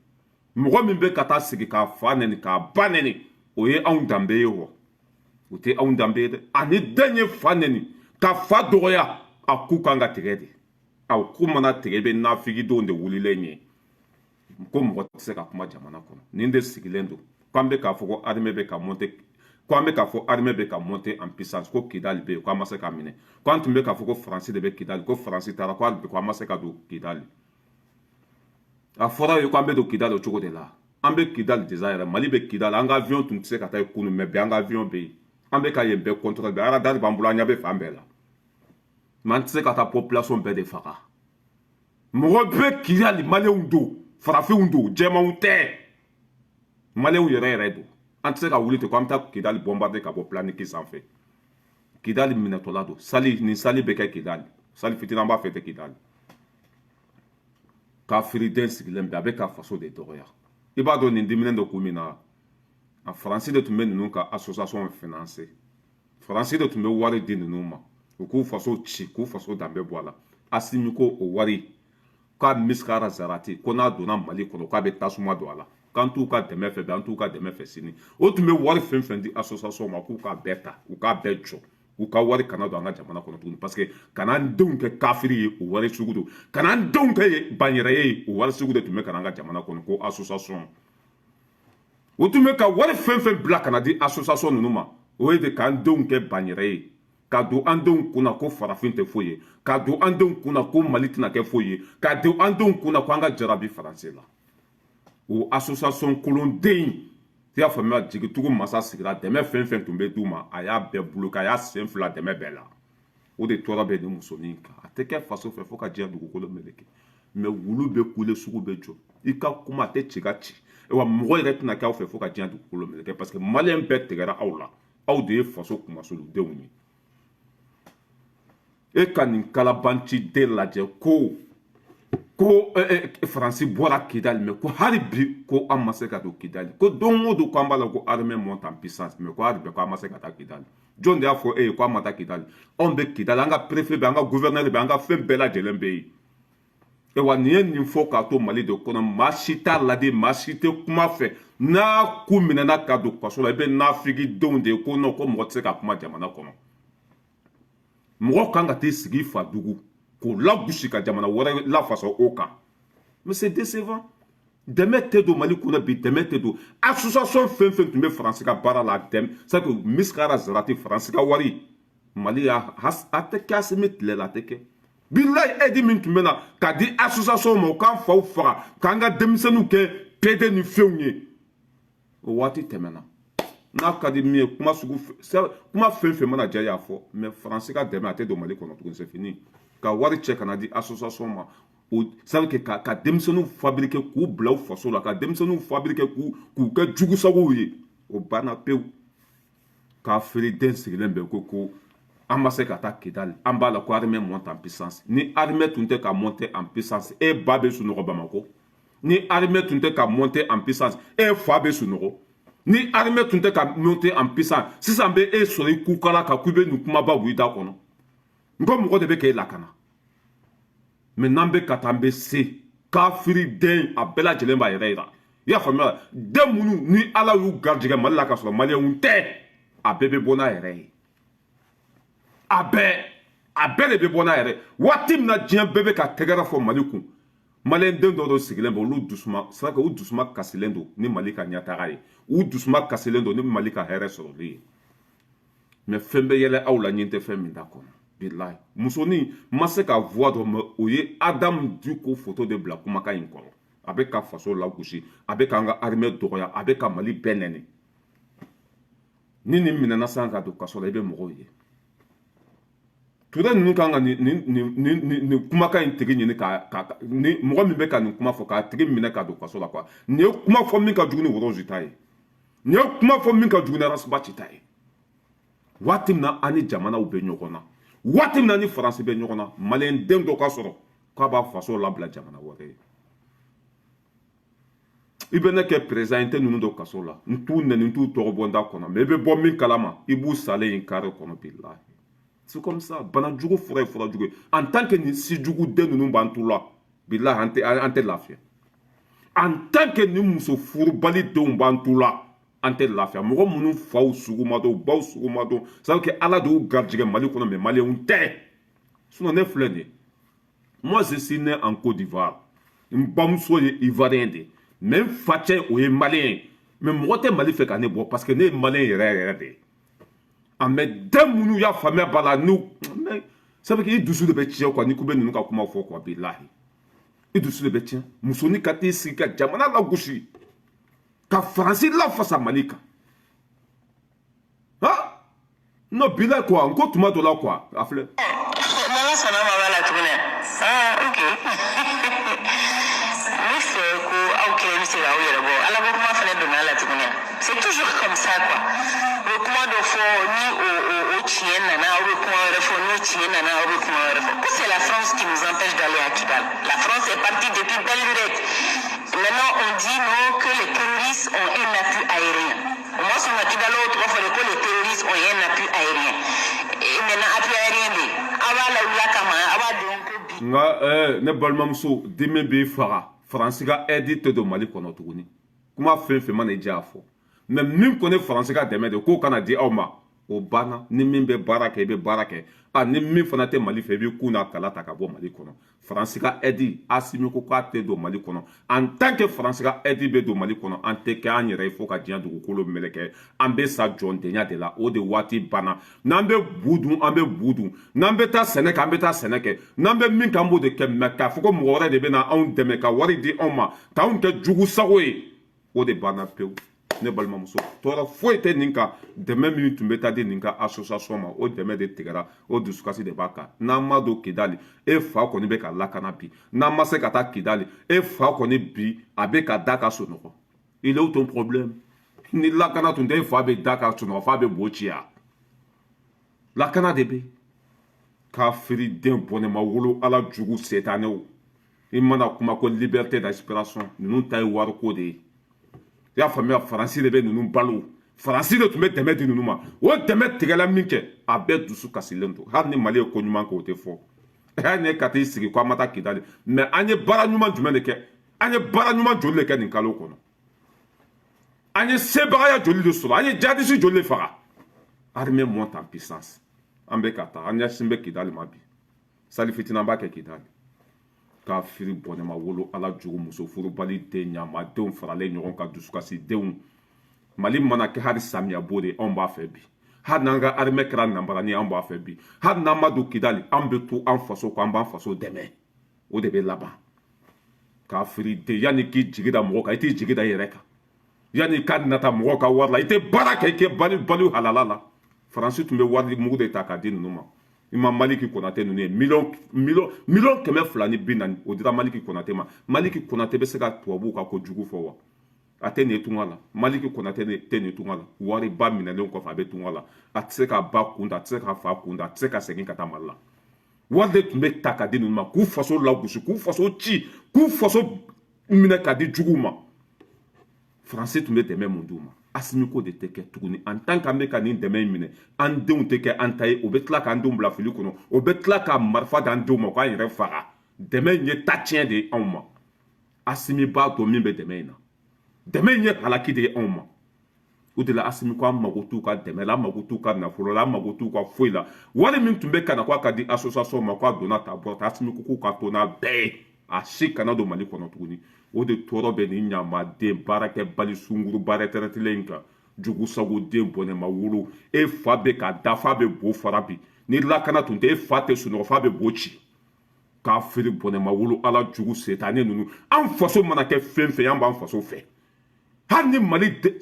Mɔgɔ min bɛ ka taa sigi k'a fa nɛni, k'a ba nɛni, o ye anw danbe ye wa? O tɛ anw danbe ye dɛ. Ani den ye fa nɛni ka fa dɔgɔya, a ku kan ka tigɛ de. A ku mana tigɛ, i bɛ nafigidenw de wulilen ye ko mɔgɔ tɛ se ka kuma jamana kɔnɔ. Nin de sigilen don k'an bɛ k'a fɔ ko armée bɛ ka monter, ko an bɛ k'a fɔ armée bɛ ka monter en puissance, ko Kidali bɛ yen, ko an ma se k'a minɛ, ko an tun bɛ k'a fɔ ko Faransi de bɛ Kidali, ko Faransi taara, ko hali bi ko an ma se ka don Kidali. A fɔra ye ko an bɛ don Kidali o cogo de la. An bɛ Kidali déjà yɛrɛ, Mali bɛ Kidali. An ka avion tun tɛ se ka taa yen kunun, mais bi an ka avion bɛ yen. An bɛ ka yen bɛɛ contrôle, bɛɛ radar b'an bolo, an ɲɛ bɛ fan bɛɛ la. Mais an tɛ se ka taa population bɛɛ de faga. Mɔgɔ bɛ Kidali, maliyɛnw don, farafinw don, jɛmanw tɛ, maliyɛnw yɛrɛ yɛrɛ don. An tɛ se ka wuli ten ko an bɛ taa Kidali bombarder ka bɔ planiki sanfɛ. Kidali minɛtɔla don. Sali ni sali bɛ kɛ Kidali, sali fitinin an b'a fɛ tɛ Kidali. Kafiriden sigilen bɛ, a bɛ ka faso de dɔgɔya. I b'a dɔn nin diminen don kun min na? A Faransi de tun bɛ ninnu ka association financer. Faransi de tun bɛ wari di ninnu ma, u k'u faso ci, k'u faso danbe bɔ a la. Asimi ko o wari k'a misikara zarati, ko n'a donna Mali kɔnɔ, k'a bɛ tasuma don a la, k'an t'u ka dɛmɛ fɛ bi, an t'u ka dɛmɛ fɛ sini. O tun bɛ wari fɛn fɛn di association ma, k'u k'a bɛɛ ta, u k'a bɛɛ jɔ, u ka wari kana don an ka jamana kɔnɔ tuguni, parce que kana an denw kɛ kafiri ye, o wari sugu don. Kana an denw kɛ banyɛrɛ ye, o wari sugu de tun bɛ ka na an ka jamana kɔnɔ. Ko association, o tun bɛ ka wari fɛn fɛn bila ka na di association ninnu ma, o ye de k'an denw kɛ banyɛrɛ ye, ka don an denw kunna ko farafin tɛ foyi ye, ka don an denw kunna ko Mali tɛna kɛ foyi ye, ka don an denw kunna ko an ka jarabi Faransi la. O association kolonden, i y'a faamuya, jigitugu masa sigira, dɛmɛ fɛn fɛn tun bɛ d'u ma, a y'a bɛɛ bloqué, a y'a sen fila dɛmɛ bɛɛ la. O de tɔɔrɔ bɛ nin musonin kan. A tɛ kɛ faso fɛ fo ka diɲɛ dugukolo meleke. Mais wulu bɛ kule, sugu bɛ jɔ, i ka kuma a tɛ ci ka ci wa. Mɔgɔ yɛrɛ tɛna kɛ aw fɛ fo ka diɲɛ dugukolo meleke, parce que maliyɛn bɛɛ tigɛra aw la. Aw de ye faso kumasuludenw ye. E ka nin kalabanciden lajɛ, ko Faransi bɔra Kidali, mais ko hali bi ko an ma se ka don Kidali, ko don o don ko an b'a la ko armée monte en puissance, mais ko hali bi ko an ma se ka taa Kidali. Jɔn de y'a fɔ e ye ko an ma taa Kidali? Anw bɛ Kidali, an ka préfet bɛ, an ka gouverneur bɛ, an ka fɛn bɛɛ lajɛlen bɛ yen. Ayiwa, nin ye nin fɔ k'a to Mali de kɔnɔ, maa si t'a ladi, maa si tɛ kuma fɛ. N'a ku minɛna ka don kaso la, i bɛ nafigidenw de ye ko non, ko mɔgɔ tɛ se ka kuma jamana kɔnɔ. Mɔgɔ kan ka t'i sigi fa dugu k'o lagosi ka jamana wɛrɛ lafasa o kan. Mais c'est décevant. Dɛmɛ tɛ don Mali kɔnɔ bi, dɛmɛ tɛ don. Association fɛn fɛn tun bɛ Faransi ka baara la, dɛmɛ, c'est que misikara zarati, Faransi ka wari, Mali y'a a tɛ kɛ. Asimi tile la, a tɛ kɛ. Bilayi, aide min tun bɛ na ka di association ma, u k'an faw faga, k'an ka denmisɛnninw kɛ pédé ni fɛnw ye, o waati tɛmɛna. N'a ka di min ye, kuma sugu, kuma fɛn fɛn mana diya, y'a fɔ. Mais Faransi ka dɛmɛ, a tɛ don Mali kɔnɔ tuguni, c'est fini. Ka wari cɛ ka na di association ma, o c'est que ka denmisɛnninw fabriquer k'u bila u faso la, ka denmisɛnninw fabriquer k'u kɛ jugusagow ye, o banna pewu. K'a feere den sigilen bɛ ko An ma se ka taa Kidali, an b'a la ko armée monte en puissance. Ni armée tun tɛ ka monter en puissance, e ba bɛ sunɔgɔ Bamako. Ni armée tun tɛ ka monter en puissance, e fa bɛ sunɔgɔ. Ni armée tun tɛ ka monter en puissance, sisan bɛ e sɔrɔ i kukala kan k'i bɛ nin kumaba bɔ i da kɔnɔ. N ko mɔgɔ de bɛ k'e lakana. Mais n'an bɛ ka taa, an bɛ se kafiri den a bɛɛ lajɛlen b'a yɛrɛ yira. I y'a faamuya? Den minnu ni Ala y'u garijɛgɛ Mali la ka sɔrɔ maliyɛnw tɛ, a bɛɛ bɛ bɔ n'a yɛrɛ ye. A bɛɛ de bɛ bɔ n'a yɛrɛ. Waati min na diɲɛ bɛɛ bɛ ka tɛgɛrɛ fɔ Mali kun, maliyɛn den dɔw sigilen bɛ, olu dusuma, c'est vrai que u dusuma kasilen don ni Mali ka ɲɛtaga ye, u dusuma kasilen don ni Mali ka hɛrɛ sɔrɔli ye. Mais fɛn bɛ yɛlɛ aw la, ɲin tɛ fɛn min da kɔnɔ. Bilahi, musonin ma se ka voix dɔ mɛn, o ye Adamu Diko photo de bila kumakan in kɔrɔ. A bɛ ka faso lagosi, a bɛ k'an ka armée dɔgɔya, a bɛ ka Mali bɛɛ nɛni. Ni nin minɛna sisan ka don kaso la, i bɛ mɔgɔw ye. Ture ninnu kan ka nin kumakan in tigi ɲini ka ni mɔgɔ min bɛ ka nin kuma fɔ, k'a tigi minɛ ka don kaso la quoi. Nin ye kuma fɔ min ka jugu ni Worozi ta ye, nin ye kuma fɔ min ka jugu ni Ras Bath ta ye. Waati min na an ni jamanaw bɛ ɲɔgɔn na, waati min na ni Faransi bɛ ɲɔgɔn na, maliyɛn den dɔ ka sɔrɔ k'a b'a faso labila jamana wɛrɛ ye. I bɛ ne kɛ président, n tɛ ninnu don kaso la, n t'u nɛni, n t'u tɔgɔ bɔ n da kɔnɔ. Mais i bɛ bɔ min kalama, i b'u salen yen carré kɔnɔ. Bilahi, c'est comme ça. Bana jugu fura ye fura jugu ye. En tant que nin si jugu den ninnu b'an tu la, bilahi, an tɛ lafiya. En tant que nin muso furubali denw b'an tu la, an tɛ lafiya. Mɔgɔ minnu faw sugu ma dɔn, baw sugu ma dɔn, c'est à dire que Ala de y'u garijɛgɛ Mali kɔnɔ, mais maliyɛnw tɛ. Sinon ne filɛ nin ye, moi je suis né en Côte d'Ivoire, n bamuso ye ivoirien de ye, mais n facɛ o ye malien ye. Mais mɔgɔ tɛ Mali fɛ ka ne bɔ, parce que ne ye malien yɛrɛ yɛrɛ de ye. A mais den minnu y'a faamuya b'a la n'u, mais ça veut dire i dusu de bɛ tiɲɛ quoi. N'i ko bɛ ninnu ka kuma fɔ quoi, bilahi, i dusu de bɛ tiɲɛ. Musonin ka t'i sigi ka jamana lagosi, ka Faransi lafasa Mali kan, han non, bilahi quoi. N ko tuma dɔ la quoi, a filɛ. N'Ala sɔnna ma b'a la tuguni. Ah, ok, ne fɛ ko aw kelen bɛ se k'aw yɛrɛ bɔ. Ala ko kuma fana donna la tuguni. C'est toujours comme ça quoi. U bɛ kuma dɔ fɔ, ni o tiɲɛ nana, aw bɛ kuma wɛrɛ fɔ. N'o tiɲɛ nana, aw bɛ kuma wɛrɛ fɔ ko c'est la France qui nous empêche d'aller à Kidal. La France est partie depuis belle lurette. Maintenant on dit non, que les terroristes ont un appui aérien. O ma sɔn ka Kidal o tɔgɔ fɔ de, ko les terroristes ont un appui aérien. Et maintenant appui aérien bɛ yen, aw b'a lawuli a kama, aw b'a dɔn ko bi. Nka ne balimamuso, dimi b'i faga. Faransi ka aide tɛ don Mali kɔnɔ tuguni. Kuma fɛn fɛn mana i diya a fɔ, mais min kɔni Faransi ka dɛmɛ de k'o kana di aw ma, o banna. Ni min bɛ baara kɛ, i bɛ baara kɛ. A ni min fana tɛ Mali fɛ, i b'i kun n'a kala ta ka bɔ Mali kɔnɔ. Faransi ka aide, Asimi ko k'a tɛ don Mali kɔnɔ. En tant que Faransi ka aide bɛ don Mali kɔnɔ, an tɛ kɛ an yɛrɛ ye fo ka diɲɛ dugukolo meleke. An bɛ sa jɔndenya de la. O de waati banna. N'an bɛ bu dun, an bɛ bu dun. N'an bɛ taa sɛnɛ kɛ, an bɛ taa sɛnɛ kɛ. N'an bɛ min kɛ, an b'o de kɛ. Mais k'a fɔ ko mɔgɔ wɛrɛ de bɛ na anw dɛmɛ ka wari di anw ma k'anw kɛ jugu sago ye, o de banna pewu. Ne balimamuso, tɔɔrɔ foyi tɛ nin kan. Dɛmɛ min tun bɛ taa di nin ka association ma, o dɛmɛ de tigɛra. O dusukasi de b'a kan. N'an ma don Kidali, e fa kɔni bɛ ka lakana bi. N'an ma se ka taa Kidali, e fa kɔni bi a bɛ ka da ka sunɔgɔ. Il est où ton problème? Ni lakana tun tɛ, e fa bɛ da ka sunɔgɔ f'a bɛ bo ci ya. Lakana de bɛ kafiri den bɔnɛ ma wolo Ala jugu setanɛw. I mana kuma ko liberté d'expression, ninnu ta ye wariko de ye. I y'a faamuya? Faransi de bɛ ninnu balo, Faransi de tun bɛ dɛmɛ di ninnu ma. O dɛmɛ tigɛla min kɛ, a bɛɛ dusu kasilen don. Hali ni Mali ye ko ɲuman kɛ, o tɛ fɔ. Hali ni ka t'i sigi ko an ma taa Kidali, mais an ye baara ɲuman jumɛn de kɛ? An ye baara ɲuman joli de kɛ nin kalo kɔnɔ? An ye sebagaya joli de sɔrɔ? An ye jadisi joli de faga? Armée monte en puissance. An bɛ ka taa, an ɲɛsin bɛ Kidali ma bi. Sali fitinin an b'a kɛ Kidali. K'a firi bɔnɛma wolo Ala jugu muso furubali den ɲamadenw faralen ɲɔgɔn kan, dusukasi denw. Mali mana kɛ hali samiya bo de, anw b'a fɛ bi. Hali n'an ka armée kɛra nanbarani, an b'a fɛ bi. Hali n'an ma don Kidali, an bɛ to an faso kɔ, an b'an faso dɛmɛ. O de bɛ laban. K'a firi den, yanni k'i jigi da mɔgɔ kan, i t'i jigi da i yɛrɛ kan. Yanni ka nata mɔgɔw ka wari la, i tɛ baara kɛ, i kɛ bali bali halala la. Faransi tun bɛ wari mugu de ta k'a di ninnu ma. I ma Maliki Konate ninnu ye, miliyɔn miliyɔn miliyɔn 240, o dira Maliki Konate ma. Maliki Konate bɛ se ka tubabuw ka ko jugu fɔ wa? A tɛ nin ye tunga la. Maliki Konate tɛ nin tunga la. Wariba minɛlen kɔfɛ, a bɛ tunga la. A tɛ se ka ba kun da, a tɛ se ka fa kun da, a tɛ se ka segin ka taa Mali la. Wari de tun bɛ ta ka di ninnu ma k'u faso lagosi, k'u faso ci, k'u faso minɛ ka di juguw ma. Faransi tun bɛ dɛmɛ mun d'u ma? Asimi ko de tɛ kɛ tuguni. En tant qu'an bɛ ka nin dɛmɛ in minɛ, an denw tɛ kɛ an ta ye. O bɛ tila k'an denw bila fili kɔnɔ, o bɛ tila ka marifa d'an denw ma k'an yɛrɛ faga. Dɛmɛ in ye tacɛn de ye anw ma. Asimi b'a dɔn min bɛ dɛmɛ in na. Dɛmɛ in ye halaki de ye anw ma. O de la, Asimi ko an mago t'u ka dɛmɛ la, an mago t'u ka nafolo la, an mago t'u ka foyi la. Wari min tun bɛ ka na k'a ka di association ma, k'a donna ta bɔra ta, Asimi ko k'u ka to n'a bɛɛ ye, a si kana don Mali kɔnɔ tuguni. O de tɔɔrɔ bɛ nin ɲamaden baarakɛbali sunguruba retraitelen in kan. Jugu sagoden bɔnɛma wolo, e fa bɛ ka da fa bɛ bo fara bi. Ni lakana tun tɛ, e fa tɛ sunɔgɔ, fa bɛ bo ci k'a feere. Bɔnɛma wolo, Ala jugu setanɛ ninnu. An faso mana kɛ fɛn fɛn, an b'an faso fɛ. Hali ni Mali de,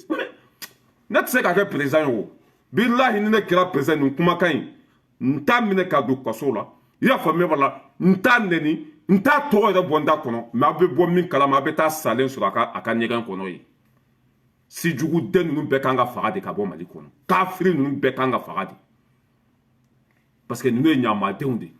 ne tɛ se ka kɛ président ye. O bilahi, ni ne kɛra président, nin kumakan in, n t'a minɛ ka don kaso la. I y'a faamuya b'a la, n t'a nɛni, n t'a tɔgɔ yɛrɛ bɔ n da kɔnɔ. Mɛ a bɛ bɔ min kalama, a bɛ taa salen sɔrɔ a ka ɲɛgɛn kɔnɔ yen. Sijuguden ninnu bɛɛ kan ka faga de ka bɔ Mali kɔnɔ. Kafiri ninnu bɛɛ kan ka faga de, parce que ninnu ye ɲamadenw de.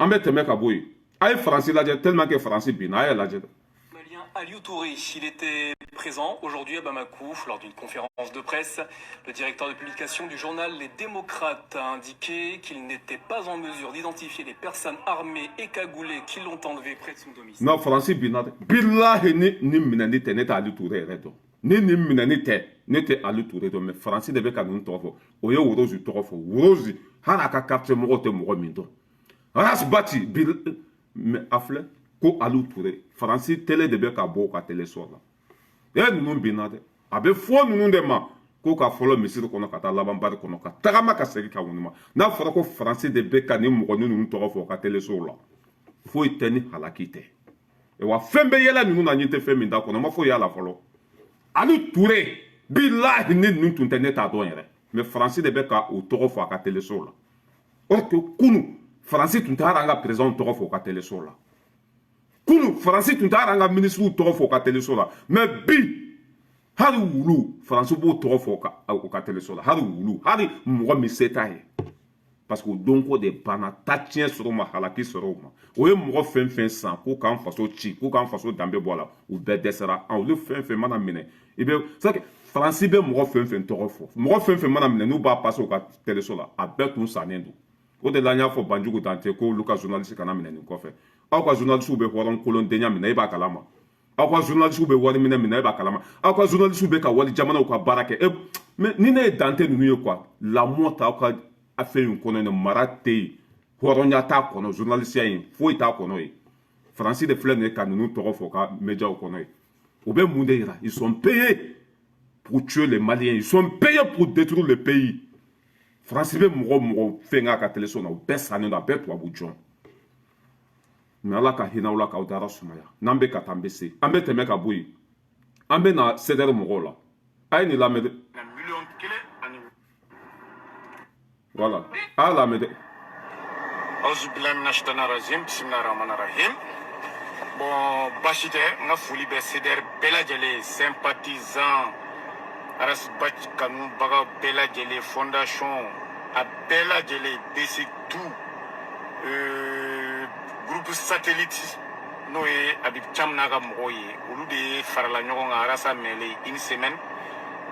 An bɛ tɛmɛ ka bɔ yen. A ye Faransi lajɛ, tellement que Faransi binna, a y'a lajɛ dɛ. Malien Aliou Touré, il était présent aujourd'hui à Bamako lors d'une conférence de presse. Le directeur de publication du journal Les Démocrates a indiqué qu'il n'était pas en mesure d'identifier les personnes armées et cagoulées qui l'ont enlevé près de son domicile. Non, Faransi binna dɛ. Bilahi, ni ni minɛni tɛ, ne tɛ Aliou Touré yɛrɛ dɔn. Ni nin minɛni tɛ, ne tɛ Aliou Touré dɔn. Mais Faransi de bɛ ka ninnu tɔgɔ fɔ. O ye Worozi tɔgɔ fɔ. Worozi, hali a ka quartier mɔgɔw tɛ mɔgɔ min dɔn. Ras Bath bil, mais a filɛ ko Aliou Touré, Faransi télé de bɛ ka bɔ u ka téléso la. E, ninnu binna dɛ. A bɛ fɔ ninnu de ma ko ka fɔlɔ misiri kɔnɔ ka taa laban bari kɔnɔ, ka tagama ka segin ka wuli. N'a fɔra ko Faransi de bɛ ka nin mɔgɔ ninnu tɔgɔ fɔ u ka téléso la, foyi tɛ ni halaki tɛ. Wa fɛn bɛ yɛlɛ ninnu na, ɲin tɛ fɛn min da kɔnɔ, n ma foyi y'a la fɔlɔ. Aliou Touré, bilahi, ni ninnu tun tɛ, ne t'a dɔn yɛrɛ. Mais Faransi de bɛ ka o tɔgɔ fɔ a ka téléso la. Or que kunu, Faransi tun tɛ hali an ka président tɔgɔ fɔ u ka téléso la. Kunu, Faransi tun tɛ hali an ka ministres tɔgɔ fɔ u ka téléso la. Mais bi, hali wulu, Faransi b'o tɔgɔ fɔ u ka téléso la. Hali wulu, hali mɔgɔ min se t'a ye, parce que o donko de banna. Ta tiɲɛ sɔrɔ o ma, halaki sɔrɔ o ma. O ye mɔgɔ fɛn fɛn san k'u k'an faso ci, k'u k'an faso danbe bɔ a la, u bɛɛ dɛsɛra. Olu fɛn fɛn mana minɛ, i bɛ c'est Faransi bɛ mɔgɔ fɛn fɛn tɔgɔ fɔ, mɔgɔ fɛn fɛn mana minɛ, n'u b'a passer u ka téléso la, a bɛɛ tun sannen don. O de la, n y'a fɔ Banjugu Dante ko olu ka journaliste kana minɛ nin kɔfɛ. Aw ka journaliste bɛ hɔrɔn kolondenya minɛ, e b'a kalama. Aw ka journaliste bɛ wari minɛ minɛ, e b'a kalama. Aw ka journaliste bɛ ka wali jamanaw ka baara kɛ. E, mais ni ne ye Dante ninnu ye quoi, lamɔ t'aw ka fɛn in kɔnɔ yen, mara tɛ yen, hɔrɔnya t'a kɔnɔ, journaliste in foyi t'a kɔnɔ yen. Faransi de filɛ nin ye ka ninnu tɔgɔ fɔ ka médiaw kɔnɔ yen. O bɛ mun de yira? Ils sont payés pour tuer les Maliens, ils sont payés pour détruire le pays. Faransi bɛ mɔgɔ mɔgɔ fɛn k'a ka téléso na, o bɛɛ sannen don, a bɛɛ tubabu jɔn. Mais Ala ka hinɛ aw la k'aw dara sumaya. N'an bɛ ka taa, an bɛ se, an bɛ tɛmɛ ka bɔ yen. An bɛ na CDR mɔgɔw la. A ye nin lamɛn dɛ. Voilà, a y'a lamɛn dɛ. Auzubillahi minash shaitani rajim, bismillahi rahmani rahim. Bon, baasi tɛ. N ka foli bɛ CDR bɛɛ lajɛlen, sympathisant, Ras Bath kanubaga bɛɛ lajɛlen, fondation a bɛɛ lajɛlen, BC tout, groupe satellite, n'o ye Habib Thiam n'a ka mɔgɔw ye. Olu de ye farala ɲɔgɔn kan Arasa minɛlen une semaine,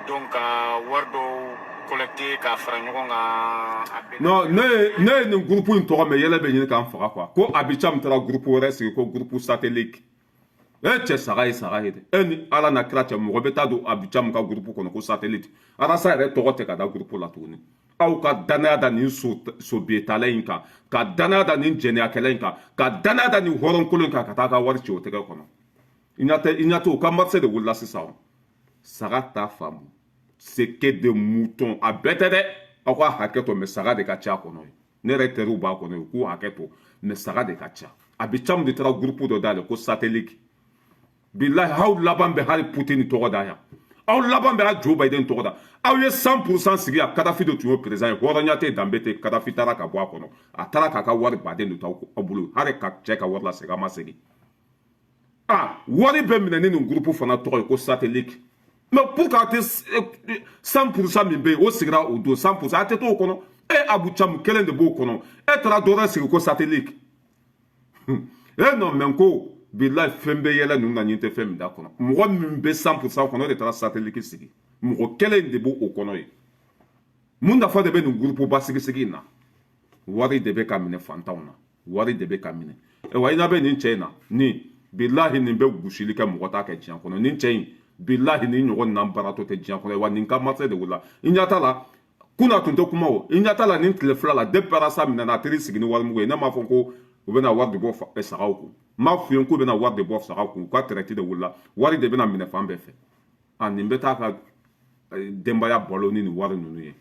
donc ka wari dɔw collecter k'a fara ɲɔgɔn kan a bɛɛ. Non, ne ye nin groupe in tɔgɔ mɛn, yɛlɛ bɛ ɲini k'an faga quoi. Ko Habib Thiam taara groupe wɛrɛ sigi ko groupe satellite. E cɛ, saga ye saga ye dɛ. E ni Ala na kira cɛ, mɔgɔ bɛ taa don Habib Thiam ka groupe kɔnɔ ko satellite? Arasa yɛrɛ tɔgɔ tɛ ka da groupe la tuguni. Aw ka danaya da nin so betala in kan, ka danaya da nin jɛnɛyakɛla in kan, ka danaya da nin hɔrɔnkolon in kan, ka taa ka wari ci o tɛgɛ kɔnɔ. I ɲɛ tɛ, i ɲɛ tɛ u ka marché de wulila sisan. Saga t'a faamu, c'est que des moutons. A bɛɛ tɛ dɛ, aw ka hakɛ to, mais saga de ka ca a kɔnɔ ye. Ne yɛrɛ teriw b'a kɔnɔ ye, u k'u hakɛ to, mais saga de ka ca. Habib Thiam de taara groupe dɔ dayɛlɛ ko satellite. Bilahi, aw laban bɛ hali Poutine tɔgɔ da yan, aw laban bɛ hali Joe Biden tɔgɔ da. Aw ye 100% sigi yan. Kadafi de tun y'o président ye. Hɔrɔnya tɛ, danbe tɛ. Kadafi taara ka bɔ a kɔnɔ, a taara k'a ka wari baden de to aw bolo. Hali ka cɛ ka wari lasegin, a ma segin. Ah, wari bɛ minɛ ni nin groupe fana tɔgɔ ye ko Satellite. Mais pourquoi a tɛ 100% min bɛ yen, o sigira o don 100%, a tɛ t'o kɔnɔ? E Abu Camu kelen de b'o kɔnɔ, e taara dɔ wɛrɛ sigi ko Satellite. E non, mais ko bilahi, fɛn bɛ yɛlɛ ninnu na, nin tɛ fɛn min da kɔnɔ. Mɔgɔ min bɛ 100% kɔnɔ, o de taara Satellite sigi. Mɔgɔ kelen de b'o kɔnɔ yen. Mun nafa de bɛ nin groupe ba sigi in na? Wari de bɛ ka minɛ fantanw na, wari de bɛ ka minɛ. Wa i ɲɛ bɛ nin cɛ in na nin, bilahi, nin bɛ gosili kɛ, mɔgɔ t'a kɛ diɲɛ kɔnɔ. Nin cɛ in, bilahi, nin ɲɔgɔn nan baratɔ tɛ diɲɛ kɔnɔ. Wa nin ka marché de wulila. I ɲɛ t'a la, kunna tun tɛ kuma o. I ɲɛ t'a la, nin tile 2 la, depuis Arasa minɛna, a teri sigi ni warimugu ye. Ne m'a fɔ ko u bɛna wari de bɔ sagaw kun? N m'a f'u ye k'u bɛna wari de bɔ sagaw kun? U ka traite de wulila, wari de bɛna minɛ fan bɛɛ fɛ. A nin bɛ taa ka denbaya balo ni nin wari ninnu ye.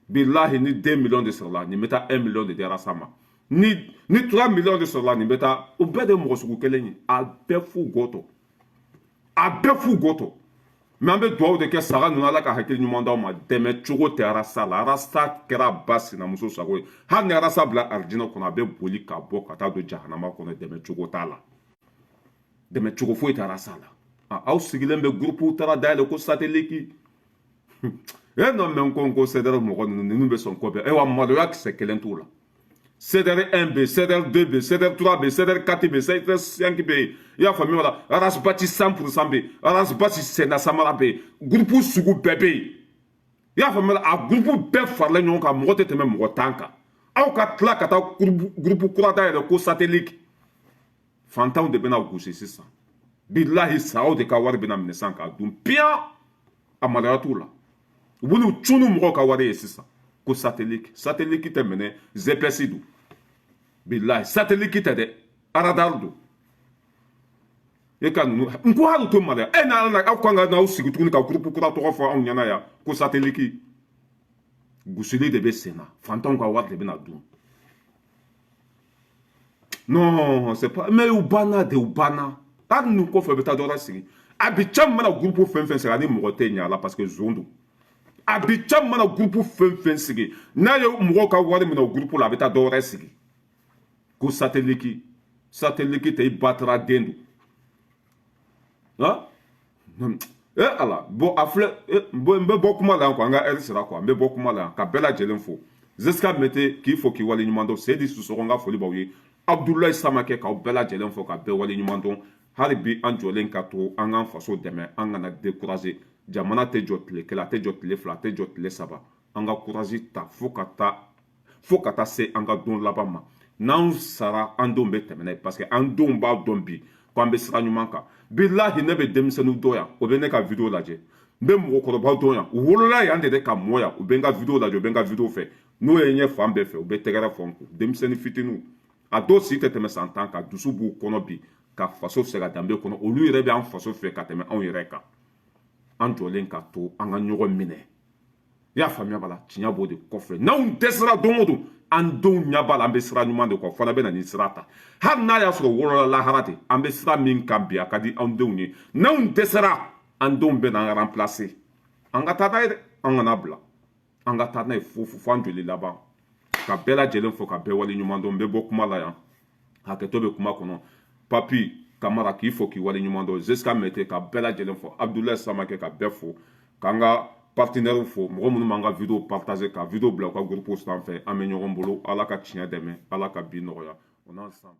Bilahi, ni 2 millions de sɔrɔla, nin bɛ taa 1 million de di Arasa ma. Ni 3 millions de sɔrɔla, nin bɛ taa. O bɛɛ de ye mɔgɔ sugu kelen ye. A bɛɛ fu gɔtɔ, a bɛɛ fu gɔtɔ. Mais an bɛ dugawu de kɛ saga ninnu, Ala ka hakili ɲuman d'aw ma. Dɛmɛ cogo tɛ Arasa la. Arasa kɛra ba sinamuso sago ye. Hali ni Arasa bila arijinɛ kɔnɔ, a bɛ boli ka bɔ ka taa don jahanama kɔnɔ. Dɛmɛ cogo t'a la, dɛmɛ cogo foyi tɛ Arasa la. Aw sigilen bɛ, groupe taara dayɛlɛ ko Satellite. E non, mais ko CDR mɔgɔ ninnu bɛ sɔn ko bɛɛ. Ayiwa, maloya kisɛ kelen t'u la. CDR 1 bɛ, CDR 2 bɛ, CDR 3 bɛ, CDR 4 bɛ, CDR 5 bɛ yen. I y'a faamuya la? Ras Bath 100% bɛ yen, Ras Bath senna samara bɛ yen, groupe sugu bɛɛ bɛ yen. I y'a faamuya? A groupe bɛɛ faralen ɲɔgɔn kan, mɔgɔ tɛ tɛmɛ mɔgɔ 10 kan. Aw ka tila ka taa groupe kura dayɛlɛ ko Satellite. Fantanw de bɛna gosi sisan. Bilahi, sagaw de ka wari bɛna minɛ sisan k'a dun piyan. A maloya t'u la. U b'u cunu mɔgɔw ka wari ye sisan ko Satellite. Satellite tɛ minɛ, GPS don. Bilahi, satellite tɛ dɛ, radar don. E ka ninnu n ko hali to maloya e n'ala la. Aw kan ka n'aw sigi tuguni ka groupe kura tɔgɔ fɔ anw ɲɛna yan ko Satellite. Gosili de bɛ sen na, fantanw ka wari de bɛna dun. Non, c'est pas, mais u banna de, u banna. Hali nin kɔfɛ, u bɛ taa dɔ wɛrɛ sigi. A bi ca mana groupe fɛn fɛn sigi, ani mɔgɔ tɛ ɲɛ a la, parce que zon don. A bi ca mana groupe fɛn fɛn sigi, n'a ye mɔgɔw ka wari minɛ o groupe la, a bɛ taa dɔ wɛrɛ sigi ko Satellite. Satellite tɛ, i batara den don. Ah, e Ala. Bon, a filɛ, bon, n bɛ bɔ kuma la yan quoi. An ka heure sera quoi. N bɛ bɔ kuma la yan ka bɛɛ lajɛlen fo. Zeska Mete, k'i fo k'i wale ɲuman dɔn. Seyidi Sisɔkɔ, n ka foli b'aw ye. Abudulayi Samakɛ, k'aw bɛɛ lajɛlen fo ka bɛɛ wale ɲuman dɔn. Hali bi, an jɔlen ka to, an k'an faso dɛmɛ, an kana décourager. Jamana tɛ jɔ tile 1, a tɛ jɔ tile 2, a tɛ jɔ tile 3. An ka courage ta fo ka taa se an ka don laban ma. N'an sara, an denw bɛ tɛmɛ n'a ye, parce que an denw b'a dɔn bi ko an bɛ sira ɲuman kan. Bilahi, ne bɛ denmisɛnnin dɔ yan, o bɛ ne ka vidéo lajɛ. N bɛ mɔgɔkɔrɔba dɔn yan, u wolola yan de ka mɔ yan, u bɛ n ka vidéo lajɛ, u bɛ n ka vidéo fɛ. N'o ye ɲɛ fan bɛɛ fɛ, u bɛ tɛgɛrɛ fɔ n kun. Denmisɛnnin fitininw, a dɔw si tɛ tɛmɛ san 10 kan, dusu b'u kɔnɔ bi ka faso fɛ ka danbe kɔnɔ. Olu yɛrɛ bɛ an faso fɛ ka tɛmɛ anw yɛrɛ kan. An jɔlen ka to, an ka ɲɔgɔn minɛ. I y'a faamuya b'a la? Tiɲɛ b'o de kɔfɛ. N'anw dɛsɛra don o don, an denw ɲɛ b'a la, an bɛ sira ɲuman de kɔ fana bɛ na nin sira ta. Hali n'a y'a sɔrɔ wɔlɔla lahara de, an bɛ sira min kan bi, a ka di anw denw ye. N'anw dɛsɛra, an denw bɛ n'an remplacer. An ka taa n'a ye dɛ, an kana bila. An ka taa n'a ye fo fo an joli laban. Ka bɛɛ lajɛlen fo ka bɛɛ wale ɲuman dɔn. N bɛ bɔ kuma la yan, hakɛto bɛ kuma kɔnɔ. Papi Kamara, k'i fo k'i wale ɲuman dɔn. Zeska Mete, ka bɛɛ lajɛlen fo. Abudulayi Samakɛ, ka bɛɛ fo, k'an ka partenaire fo, mɔgɔ minnu b'an ka vidéo partager, ka vidéo bila u ka groupe sanfɛ. An bɛ ɲɔgɔn bolo. Ala ka tiɲɛ dɛmɛ, Ala ka bi nɔgɔya. On est ensemble.